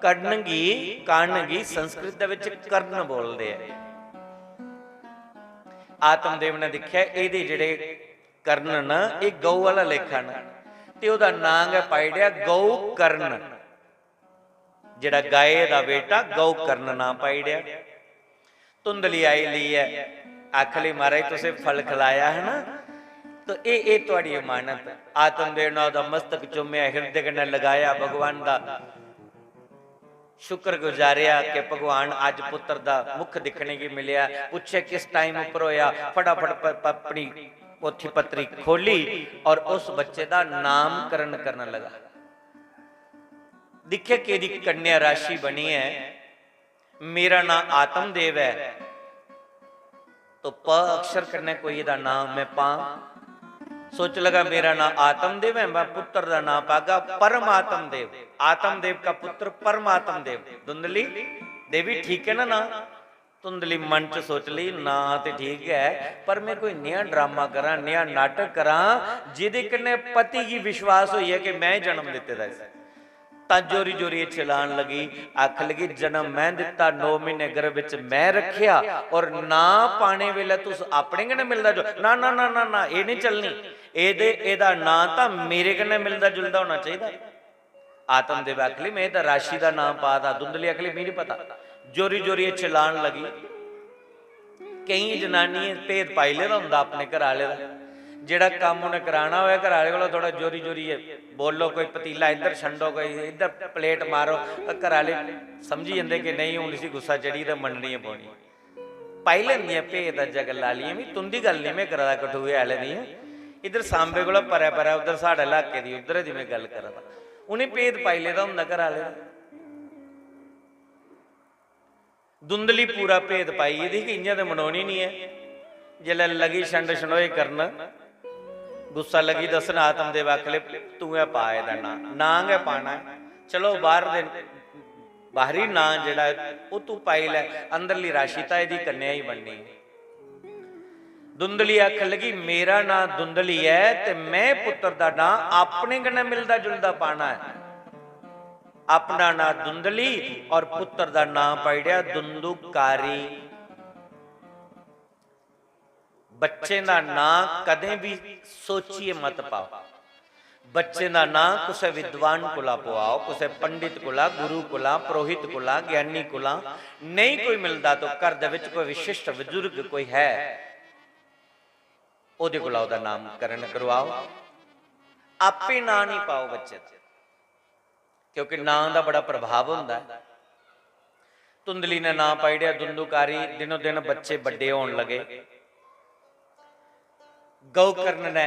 कर्ण गी, कर्ण गी संस्कृत दे विच कर्ण बोलदे ऐ। आत्मदेव ने दिक्खेआ, एह्दे जेह्ड़े कर्ण न, एह् गौ आह्ला लेखा न, ते ओह्दा नां गै पाई ओड़ेआ गौ कर्ण। जेह्ड़ा गाय दा बेटा, गौ कर्ण नां पाई ओड़ेआ। धुंधली आई लेई ऐ, आखली, "महाराज, तुसें फल खलाया है ना, तो एह्, एह् थुआढ़ी अमानत।" आत्मदेव ने ओह्दा मस्तक चुम्मेआ, हिरदे कन्नै लगाया, भगवान दा शुक्र गुजारेआ कि भगवान अज्ज पुत्तर दा मुख दिक्खने गी मिलेआ। पुच्छे किस time उप्पर होया, फटाफट प-, प-, अपनी पोथी पत्री खोली और उस बच्चे दा नामकरण करन लगा। दिक्खे केह्दी कन्या राशि बनी ऐ, मेरा नां आत्मदेव ऐ, तो प अक्षर कन्नै कोई एह्दा नां मैं पां। सोच लगा, मेरा नां आत्मदेव ऐ, मैं पुत्र दा नां पागा परमात्म देव। आत्मदेव का पुत्र परमात्म देव। धुंधली देवी, ठीक है ना नां? धुंधली मन च सोच लेई, नां ते ठीक ऐ, पर मैं कोई नेहा ड्रामा करां, नेहा नाटक करां, जेह्दे कन्नै पति गी विश्वास होई जा कि मैं जन्म दित्ते दा इसी। तां जोरी जोरी चिल्लान लगी, आखन लगी, "जन्म मैं दित्ता, नौ म्हीने गर्भ च मैं रक्खेआ, और नां पाने वेले तुस अपने कन्नै मिलदा जो, ना, ना, ना, ना, ना, एह् निं चलनी। एह्दे, एह्दा नां तां मेरे कन्नै मिलदा जुलदा होना चाहिदा।" आत्मदेव आखली, "मैं तां राशि दा नां पा दा।" धुंधली आखली, "मिगी निं पता।" जोरी जोरी चिल्लान लगी। केईं जनानियें भेद पाई लेदा होंदा अपने घरै आह्ले दा। जेह्ड़ा कम्म उ'नें कराना होऐ घरै आह्ले कोला, थोह्ड़ा जोरी जोरियै बोलो, कोई पतीला इद्धर छंडो, कोई इद्धर प्लेट मारो, घरै आह्ले समझी जंदे कि नेईं, हून इसी गुस्सा चढ़ी गेदा, मन्ननी गै पौनी। पाई लैंदियां भेद अज्जै कल्लै आह्लियां बी, तुं'दी गल्ल निं में करा दा कठुए आह्ले दी, इद्धर सांबे कोला परै परै, उद्धर साढ़े इलाके दी, उद्धरै दी में गल्ल करा दा। उ'नें भेद पाई लेदा होंदा घरै आह्ले दा। धुंधली पूरा भेद पाई गेदी ही कि इ'यां ते मनोनी निं ऐ। जिसलै लगी छंड छंडोए करन, गुस्सा लगी दस्सन, आत्मदेव आखले, "तूं गै पा एह्दा नांऽ, नांऽ गै पाना ऐ।" चलो, बाह्र दे, बाह्री नांऽ जेह्ड़ा ऐ, ओह् तूं पाई लै, अंदरली राशि तां एह्दी कन्या ही बननी ऐ। धुंधली आखन लगी, "मेरा नांऽ धुंधली ऐ ते में पुत्तर दा नांऽ अपने कन्नै मिलदा जुलदा पाना ऐ।" अपना नांऽ धुंधली और पुत्तर दा नांऽ पाई ओड़ेआ धुंधुकारी। बच्चें दा नांऽ कदें बी सोचियै मत पाओ। बच्चे दा नां कुसै विद्वान कोला पुआओ, कुसै पंडित कोला, गुरु कोला, पुरोहित कोला, ज्ञानी कोला। नेईं कोई मिलदा तो घर दे विच कोई विशिष्ट बजुर्ग कोई है, ओह्दे कोला ओह्दा नामकरण करवाओ। आपे नां निं पाओ बच्चे दा, क्योंकि नां दा बड़ा प्रभाव होंदा ऐ। धुंधली ने नां पाई ओड़ेआ धुंधुकारी। दिनों दिन बच्चे बड्डे होन लगे। गौकर्ण ने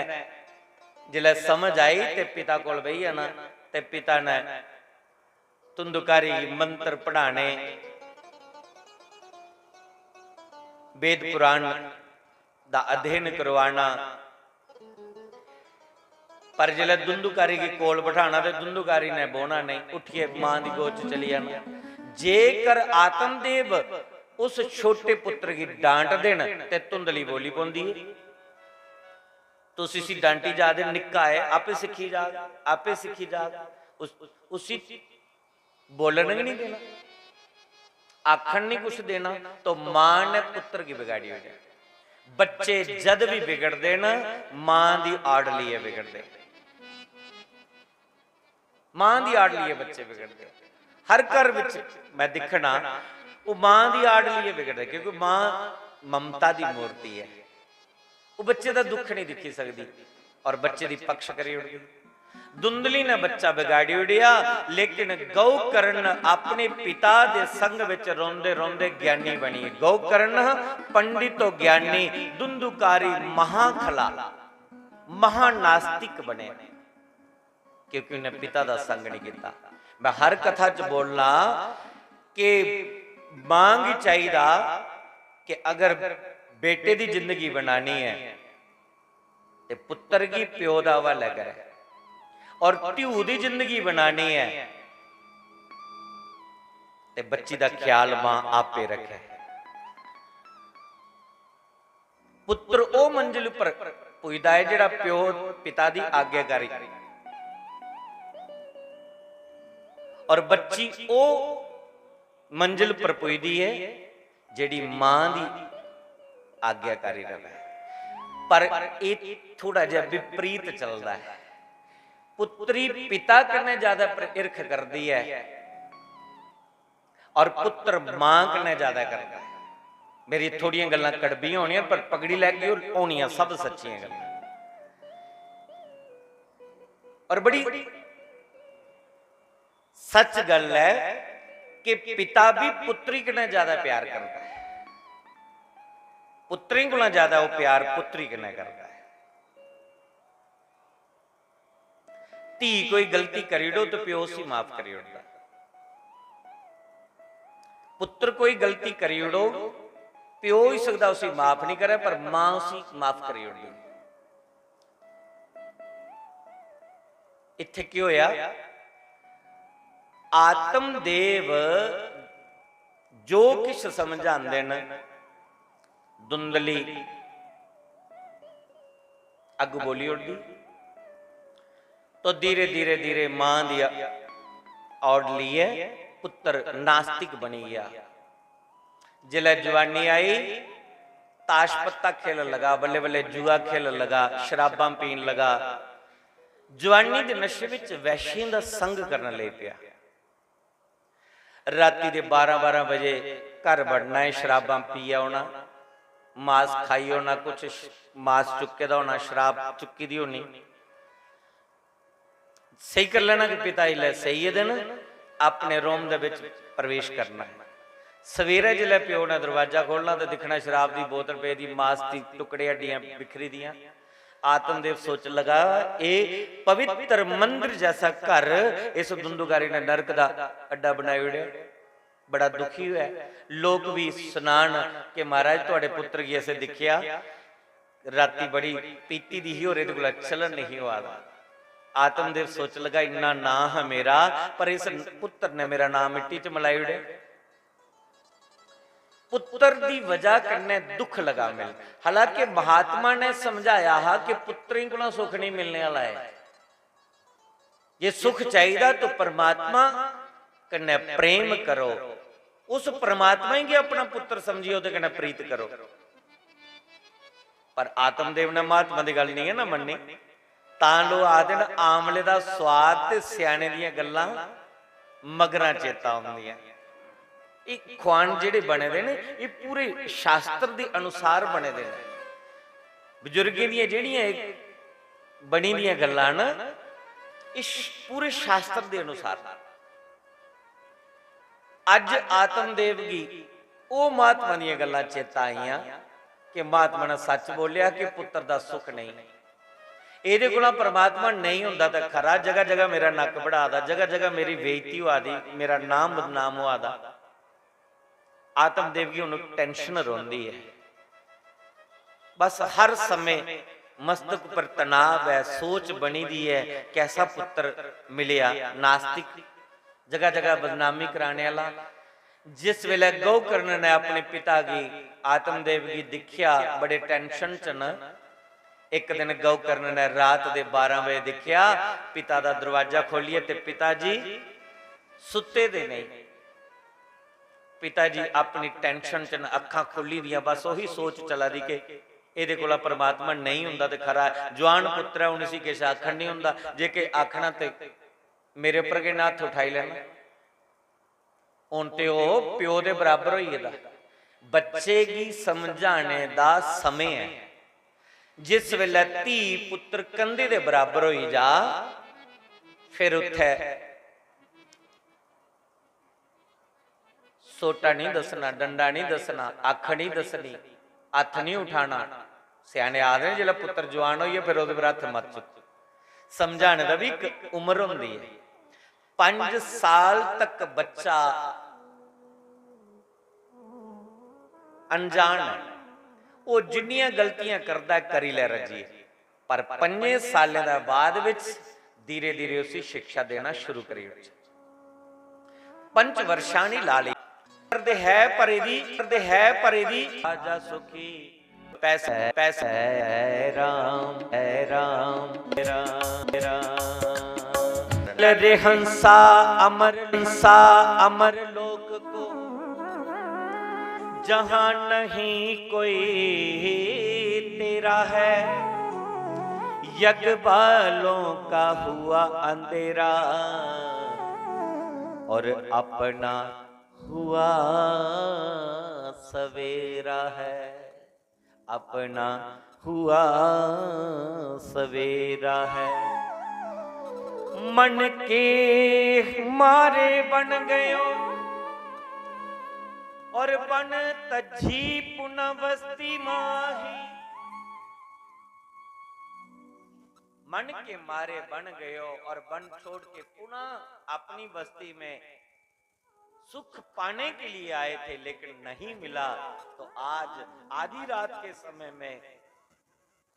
जिसलै समझ आई ते पिता कोल बेही जाना, ते पिता ने धुंधुकारी गी मंत्र पढ़ाने, वेद पुराण दा अध्ययन करवाना। पर जिसलै धुंधुकारी गी कोल बठाना ते धुंधुकारी ने बौह्ना नेईं, उट्ठियै मां दी गोद च चली जाना। जेकर आत्मदेव उस छोटे पुत्र गी डांटदे न ते धुंधली बोली पौंदी ऐ। तुस इसी डांटी जा दे, निक्का ऐ, आपे सिक्खी जाग, आपे सिक्खी जाग। उस, उसी बोलन गै निं देना, आखन निं कुछ देना, तो मां ने पुत्र गी बिगाड़ी ओड़ेआ। बच्चे जद बी बिगड़दे न, मां दी आड़ लेइयै बिगड़दे। मां दी आड़ लेइयै बच्चे बिगड़दे। हर घर विच मैं दिक्खना, ओह् मां दी आड़ लेइयै बिगड़दे, क्योंकि मां ममता दी मूर्ति ऐ। ओह् बच्चे दा दुख नहीं दिक्खी सकदी और बच्चे दी पक्ष करी ओड़दी। धुंधली ने बच्चा बिगाड़ी ओड़ेआ, लेकिन गौकर्ण अपने पिता दे संग विच रोंदे रोंदे ज्ञानी बनी। गौकर्ण पंडित तो ज्ञानी, धुंधुकारी महाखला, महानास्तिक बने, क्योंकि उन्हें पिता दा संग नहीं किया। मैं हर कथा च बोलना कि मां गी चाहिदा कि अगर बेटे दी जिंदगी बनानी ऐ ते पुत्तर गी प्यो दा हवालै करै, और धिऊ दी जिंदगी बनानी ऐ ते बच्ची दा ख्याल मां आपे रखै। पुत्र ओह् मंजिल उप्पर पुजदा ऐ जेह्ड़ा प्यो पिता दी आज्ञाकारी, और बच्ची ओह् मंजिल उप्पर पुजदी ऐ जेह्ड़ी मां दी आज्ञाकारी रवै। पर एह् थोड़ा जिहा विपरीत चलदा ऐ। पुत्री पिता कन्नै ज्यादा पर-, हिरख करदी ऐ और पुत्र मां कन्नै ज्यादा करदा ऐ। मेरी थोड़ियां गल्लां कड़बियां होनियां, पर पकड़ी लैगे, होनियां सब सच्चियां गल्लां। और बड़ी सच गल्ल ऐ कि पिता भी पुत्री कन्नै ज्यादा प्यार करदा ऐ, पुत्रें कोला ज्यादा ओह् प्यार पुत्री कन्नै करदा ऐ। धी कोई गलती करी ओड़ो तो प्यो उसी माफ करी ओड़दा। पुत्र कोई गलती करी ओड़ो, प्यो होई सकदा उसी माफ नहीं करे, पर मां उसी माफ करी ओड़दी। इत्थै केह् होया? आत्मदेव जो किश समझांदे न, धुंधली अग्गू बोली ओड़दी, तो धीरे, धीरे, धीरे मां दी आड़ लेइयै पुत्र नास्तिक बनी गया। जिसलै जवानी आई, ताश पत्ता खेलन लगा, बल्ले बल्ले जुआ खेलन लगा, शराबां पीन लगा। जवानी दे नशे विच वैश्यें दा संग करन लगी पेआ। राती दे बारां बारां बजे घर बड़ना ऐ, शराबां पी औना, मास खाई औना, कुछ श-, मास चुक्के दा होना, शराब चुक्की दी होनी। सेही करी लैना कि पिता इसलै सेई गेदे न, अपने रूम दे बिच प्रवेश करना ऐ। सवेरै जिसलै प्यो ने दरवाजा खोलना ते दिक्खना शराब दी बोतल पेदी, मास दी टुकड़े, हड्डियां बिखरी दियां। आत्मदेव सोच लगा, "एह् पवित्र मंदिर जैसा घर इस धुंधुकारी ने नरक दा अड्डा बनाई ओड़ेआ।" बड़ा दुखी होआ। लोक भी सनान कि "महाराज, थुआढ़े पुत्र गी असें दिक्खेआ, राती बड़ी पीती दी ही और एह्दे कोला चलन नहीं होआ दा।" आत्मदेव सोच लगा, "इन्ना नां हा मेरा, पर इस पुत्र ने मेरा नां मिट्टी च मलाई ओड़ेआ।" पुत्र दी वजह कन्नै दुख लगा मिल। हालांकि महात्मा ने समझाया हा कि पुत्रें कोला सुख नहीं मिलने वाला है। जे सुख चाहिदा तो परमात्मा कन्नै प्रेम करो, उस परमात्मा गी अपना पुत्र समझियै ओह्दे कन्नै प्रीत करो। पर आत्मदेव ने महात्मा दी गल्ल नहीं है ना मन्नी। तां लोक आखदे न, आमले दा सोआद ते स्याने दियां गल्लां मगरां चेता औंदियां। एह् खुआन जेह्ड़े बने दे न, एह् पूरे शास्त्र दे अनुसार बने दे न। बजुर्गें दियां जेह्ड़ियां एह् बनी दियां गल्लां न, एह् श-, पूरे शास्त्र दे अनुसार। अज्ज आत्मदेव गी ओह् महात्मा दियां गल्लां चेता आइयां कि महात्मा ने सच्च बोलेआ कि पुत्तर दा सुख नेईं। एह्दे कोला परमात्मा नेईं होंदा तां खरा, जगह जगह मेरा नक्क बढ़ा दा, जगह जगह मेरी बेइज्जती होआ दी, मेरा नाम बदनाम होआ दा। आत्मदेव गी हुन tension रौंह्दी ऐ। बस हर समें मस्तक पर तनाव ऐ, सोच बनी दी ऐ, कैसा पुत्तर मिलेआ। नास्तिक जगह जगह बदनामी कराने आह्ला। जिस वेलै गौकर्ण ने अपने पिता गी, आत्मदेव गी दिक्खेआ, बड़े tension च न। इक दिन गौकर्ण ने रात दे बारां बजे दिक्खेआ, पिता दा दरवाजा खोलियै, ते पिता जी सुत्ते दे नेईं। पिता जी अपनी tension च न, अक्खां खु'ल्ली दियां, बस ओही सोच चला दी कि एह्दे कोला परमात्मा नेईं होंदा ते खरा ऐ। जुआन पुत्तर ऐ, हुन इसी किश आखन निं होंदा, जे किश आखना ते मेरे उप्पर गै इ'न्नै हत्थ उठाई लैना। हुन ते ओह् प्यो दे बराबर होई गेदा। बच्चे गी समझाने दा समें ऐ। जिस बेल्लै धी पुत्तर कंधे दे बराबर होई जा, फिर उत्थै सोटा निं दस्सना, डंडा निं दस्सना, अक्ख निं दस्सनी, हत्थ निं उठाना। स्याने आखदे न, जिसलै पुत्तर जुआन होई जा, फिर ओह्दे पर हत्थ मत चुक्को। समझाने दा बी इक उम्र होंदी ऐ। पंज साल तक बच्चा अनजान ऐ, ओह् जिन्नियां गलतियां करदा ऐ, करी लै रज्जियै, पर पंजें सालें दे बाद बिच धीरे-धीरे उसी शिक्षा देना शुरू करी ओड़चै। पंच वर्षाणी लाली करदे है परे दी, करदे है परे दी। राजा सुखी पैसा, पैसा है राम, है राम, राम, राम। लरे हंसा अमर, हंसा अमर लोक को, जहां नहीं कोई तेरा है। यज्ञ वालों का हुआ अंधेरा और अपना हुआ सवेरा है, अपना हुआ सवेरा है। मन के मारे बन गयो और बन तज्जी पुनः वस्ती माही। मन के मारे बन गयो और बन छोड़ के पुनः अपनी बस्ती में सुख पाने के लिए आए थे, लेकिन नहीं मिला। तो आज आधी रात के समय में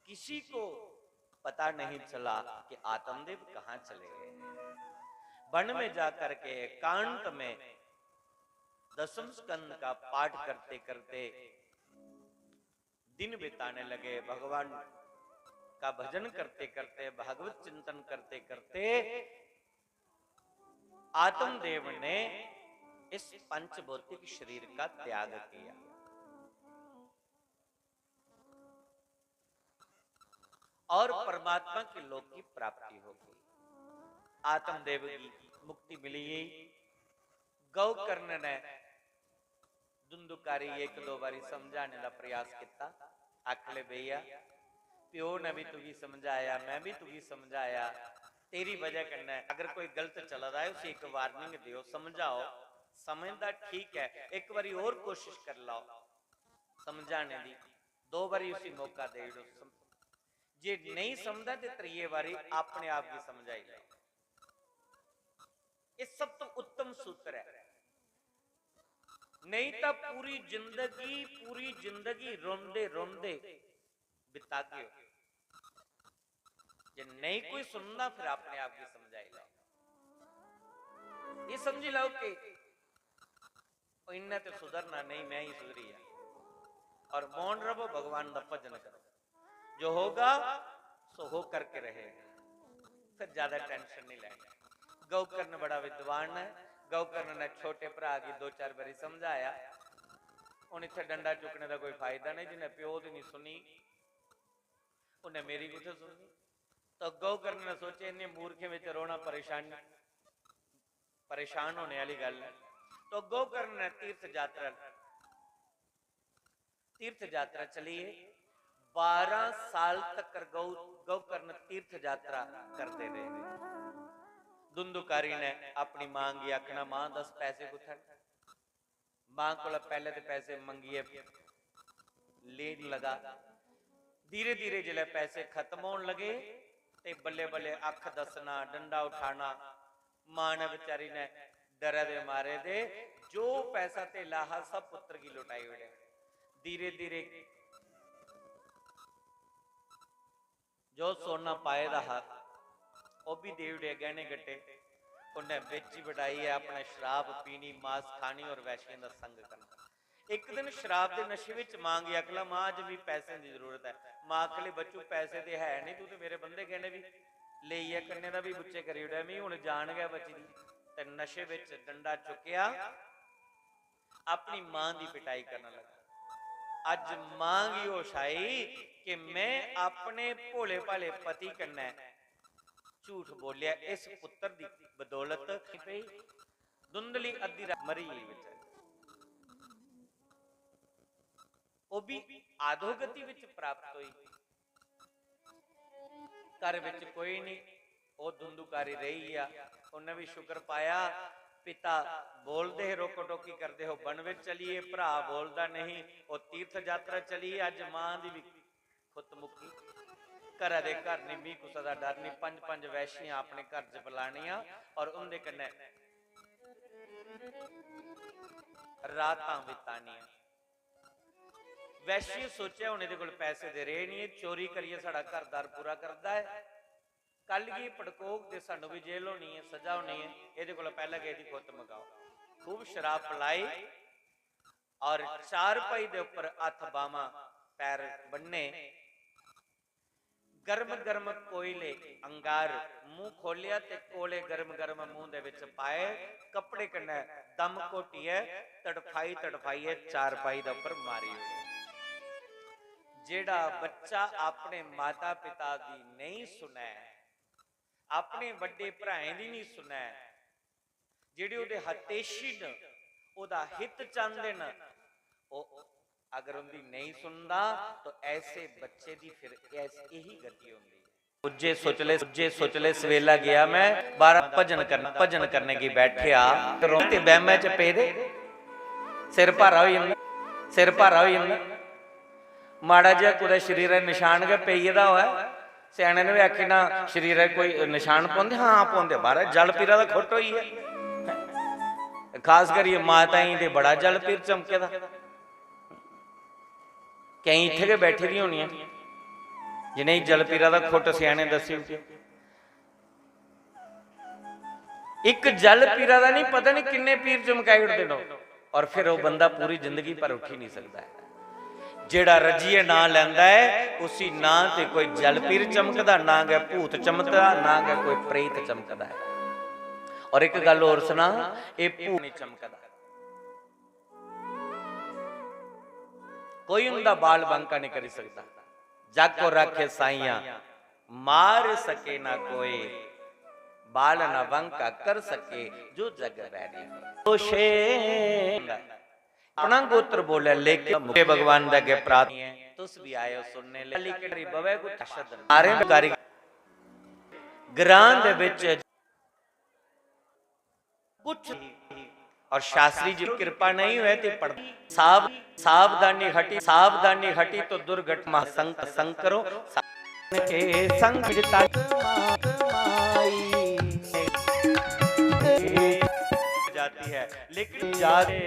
किसी को पता नहीं चला कि आत्मदेव कहाँ चले गए। वन में जा करके, एकांत में दसम स्कंद का पाठ करते करते दिन बिताने लगे, भगवान का भजन करते करते, भागवत चिंतन करते करते आत्मदेव ने इस पंचभौतिक शरीर का त्याग किया और परमात्मा के लोक की प्राप्ति हो गई। आत्मदेव की मुक्ति मिली। गौकर्ण ने दुंदुकारी एक दो बारी समझाने दा प्रयास किता। आखले, भैया, प्यो ने भी तुगी समझाया, मैं भी तुगी समझाया, तेरी वजह कन्नै अगर कोई गलत चला दा है, उसी एक warning दियो, समझाओ। समझदा ठीक है, एक बारी और कोशिश कर लाओ समझाने दी, दो बारी उसी मौका दे दो। सम-, जे नहीं समझदा ते त्रिये बारी अपने आप गी समझाई लो। ये सब तो उत्तम सूत्र है। नहीं तो पूरी जिंदगी, पूरी जिंदगी रोंदे रोंदे बितागे। जे नहीं कोई सुनना, फिर अपने आप गी समझाई लो। ये समझी लो कि इन्ने ते सुधरना नहीं, मैं ही सुधरी जा। और मौन रहो, भगवान दा भजन करो। जो होगा, सो हो करके रहेगा। फिर ज्यादा tension नहीं लेनी। गौकर्ण बड़ा विद्वान है। गौकर्ण ने छोटे भरा गी दो चार बारी समझाया। हुन इत्थै डंडा चुक्कने दा कोई फायदा नहीं, जिन्हें प्यो दी नहीं सुनी, उन्हें मेरी कुत्थै सुननी? तो गौकर्ण ने सोचे, इन्ने मूर्खें बिच रौहना परेशान, परेशान होने वाली गल्ल है। तो गौकर्ण ने तीर्थ यात्रा, तीर्थ यात्रा चलिए। बारह साल तक गौ गौकर्ण तीर्थ यात्रा करते रहे। धुंधुकारी ने अपनी मां गी आखना, मां, दस पैसे कुत्थै न? मां कोला पैह्ले ते पैसे मंगियै लेन लगा। धीरे धीरे जिसलै पैसे खत्म होन लगे ते बल्ले बल्ले अक्ख दस्सना, डंडा उठाना, मां ने बेचारी ने डरै दे मारे दे जो पैसा धेला हा, सब पुत्र गी लुटाई ओड़ेआ। धीरे धीरे जो सोना पाए दा हा, ओह् बी देई ओड़ेआ, गैह्ने गट्टे। उन्नै बेची बटाइयै अपना शराब पीनी, मास खानी और वैश्यें दा संग करना। इक दिन शराब दे नशे विच मां गी आखला, मां, अज्ज मी पैसें दी जरूरत ऐ। मां आखली, बच्चू, पैसे ते है नहीं, तू ते मेरे बंधे गैह्ने बी लेइयै, कन्ने दा बी बुच्चे करी ओड़ेआ, मी हुन जान गै बची दी। ते नशे विच डंडा चुक्केआ, अपनी मां दी पिटाई करन लगा। अज्ज मां गी होश आई कि मैं अपने भोले भाले पति कन्नै झूठ बोलेआ, इस पुत्र दी बदौलत पेई। धुंधली अद्धी रात मरी गेई बेचारी। ओह् बी अधोगति विच प्राप्त होई। घर विच कोई नहीं, ओह् धुंधुकारी रेही गया। उन्हें भी शुक्र पाया, पिता बोलदे हे, रोको टोकी करदे हो, वन विच चलिए, भरा बोलदा नहीं, ओह् तीर्थ यात्रा चलिए। अज्ज मां दी भी खुत मुक्की। घरै दे घर नहीं, मी कुसै दा डर नहीं। पंज पंज वैशियां अपने घर च बुलानियां और उंदे कन्नै रातां बितानियां। वैश्य सोचेआ, हुन एह्दे कोल पैसे दे रेह् निं, एह् चोरी करियै साढ़ा घर-दार पूरा करदा ऐ। कल गी पड़कोग ते सानू बी जेल होनी ऐ, सजा होनी ऐ, एह्दे कोला पैह्लें गै एह्दी गुत्त मकाओ। खूब शराब पलाई और चारपाई दे उप्पर हत्थ, बाह्मां, पैर बन्ने, गर्म गर्म कोयले, अंगार, मूंह खोलेआ ते कोले गर्म गर्म मूंह दे विच पाए, कपड़े कन्नै दम घोटियै तड़फाई तड़फाइयै चारपाई दे उप्पर मारी ओड़े। जेड़ा बच्चा अपने माता पिता दी नहीं सुनै, अपने बड्डे भ्राएं दी नहीं सुनै, जेड़े ओह्दे हतेशी न, ओह्दा हित चांह्दे न, ओह् अगर उंदी नहीं सुनदा, तो ऐसे बच्चे दी फिर ऐस-, यही गति होंदी है। सुज्जे सुचले, सुज्जे सुचले सवेला गया मैं, बाहर भजन करन, भजन करने गी बैठेआ। रोंदे ते बैह्मै च पेदे, सिर भारा होई जंदा, सिर भारा होई जंदा। माड़ा जेहा कुतै शरीरै नशान गै पेई गेदा होऐ, स्याने ने बी आखी ना, शरीरै कोई नशान पौंदे? हां, पौंदे। बाहर जल पीरा दा खुट्ट होई गेआ। खास करियै माताएं ते बड़ा जल पीर चमके दा। केईं इत्थै गै बैठी दियां होनियां, जिनेंगी जल पीरा दा खुट्ट स्याने दस्सी ओड़ेआ। इक जल पीरा दा नहीं, पता नहीं किन्ने पीर चमकाई ओड़दे न, और फिर ओह् बंदा पूरी जिंदगी भर उठी नहीं सकदा ऐ। जेड़ा रज्जियै नां लैंदा ऐ, उसी ना ते कोई जल पीर चमकदा, ना गै भूत चमकदा, ना गै कोई प्रेत चमकदा ऐ। और इक गल्ल होर सुना, एह् भूत नहीं चमकदा, कोई उंदा बाल बांका नहीं करी सकदा। जग को राखे साइयां, मार सके ना कोई, बाल ना बांका कर सके, जो जग बैरी होए। दोषे अपना गोत्र बोले, लेकिन मुखे भगवान दे अगे प्रार्थना है, तुस भी आए हो सुनने ले। लेकिन बवे को शब्द नारे कारी ग्रां दे विच कुछ और शास्त्री जी की कृपा नहीं हुए ते पढ़ साव-, सावधानी हटी, सावधानी हटी तो दुर्घटना। संग, संग करो, के संग जिता जाती है, लेकिन जाते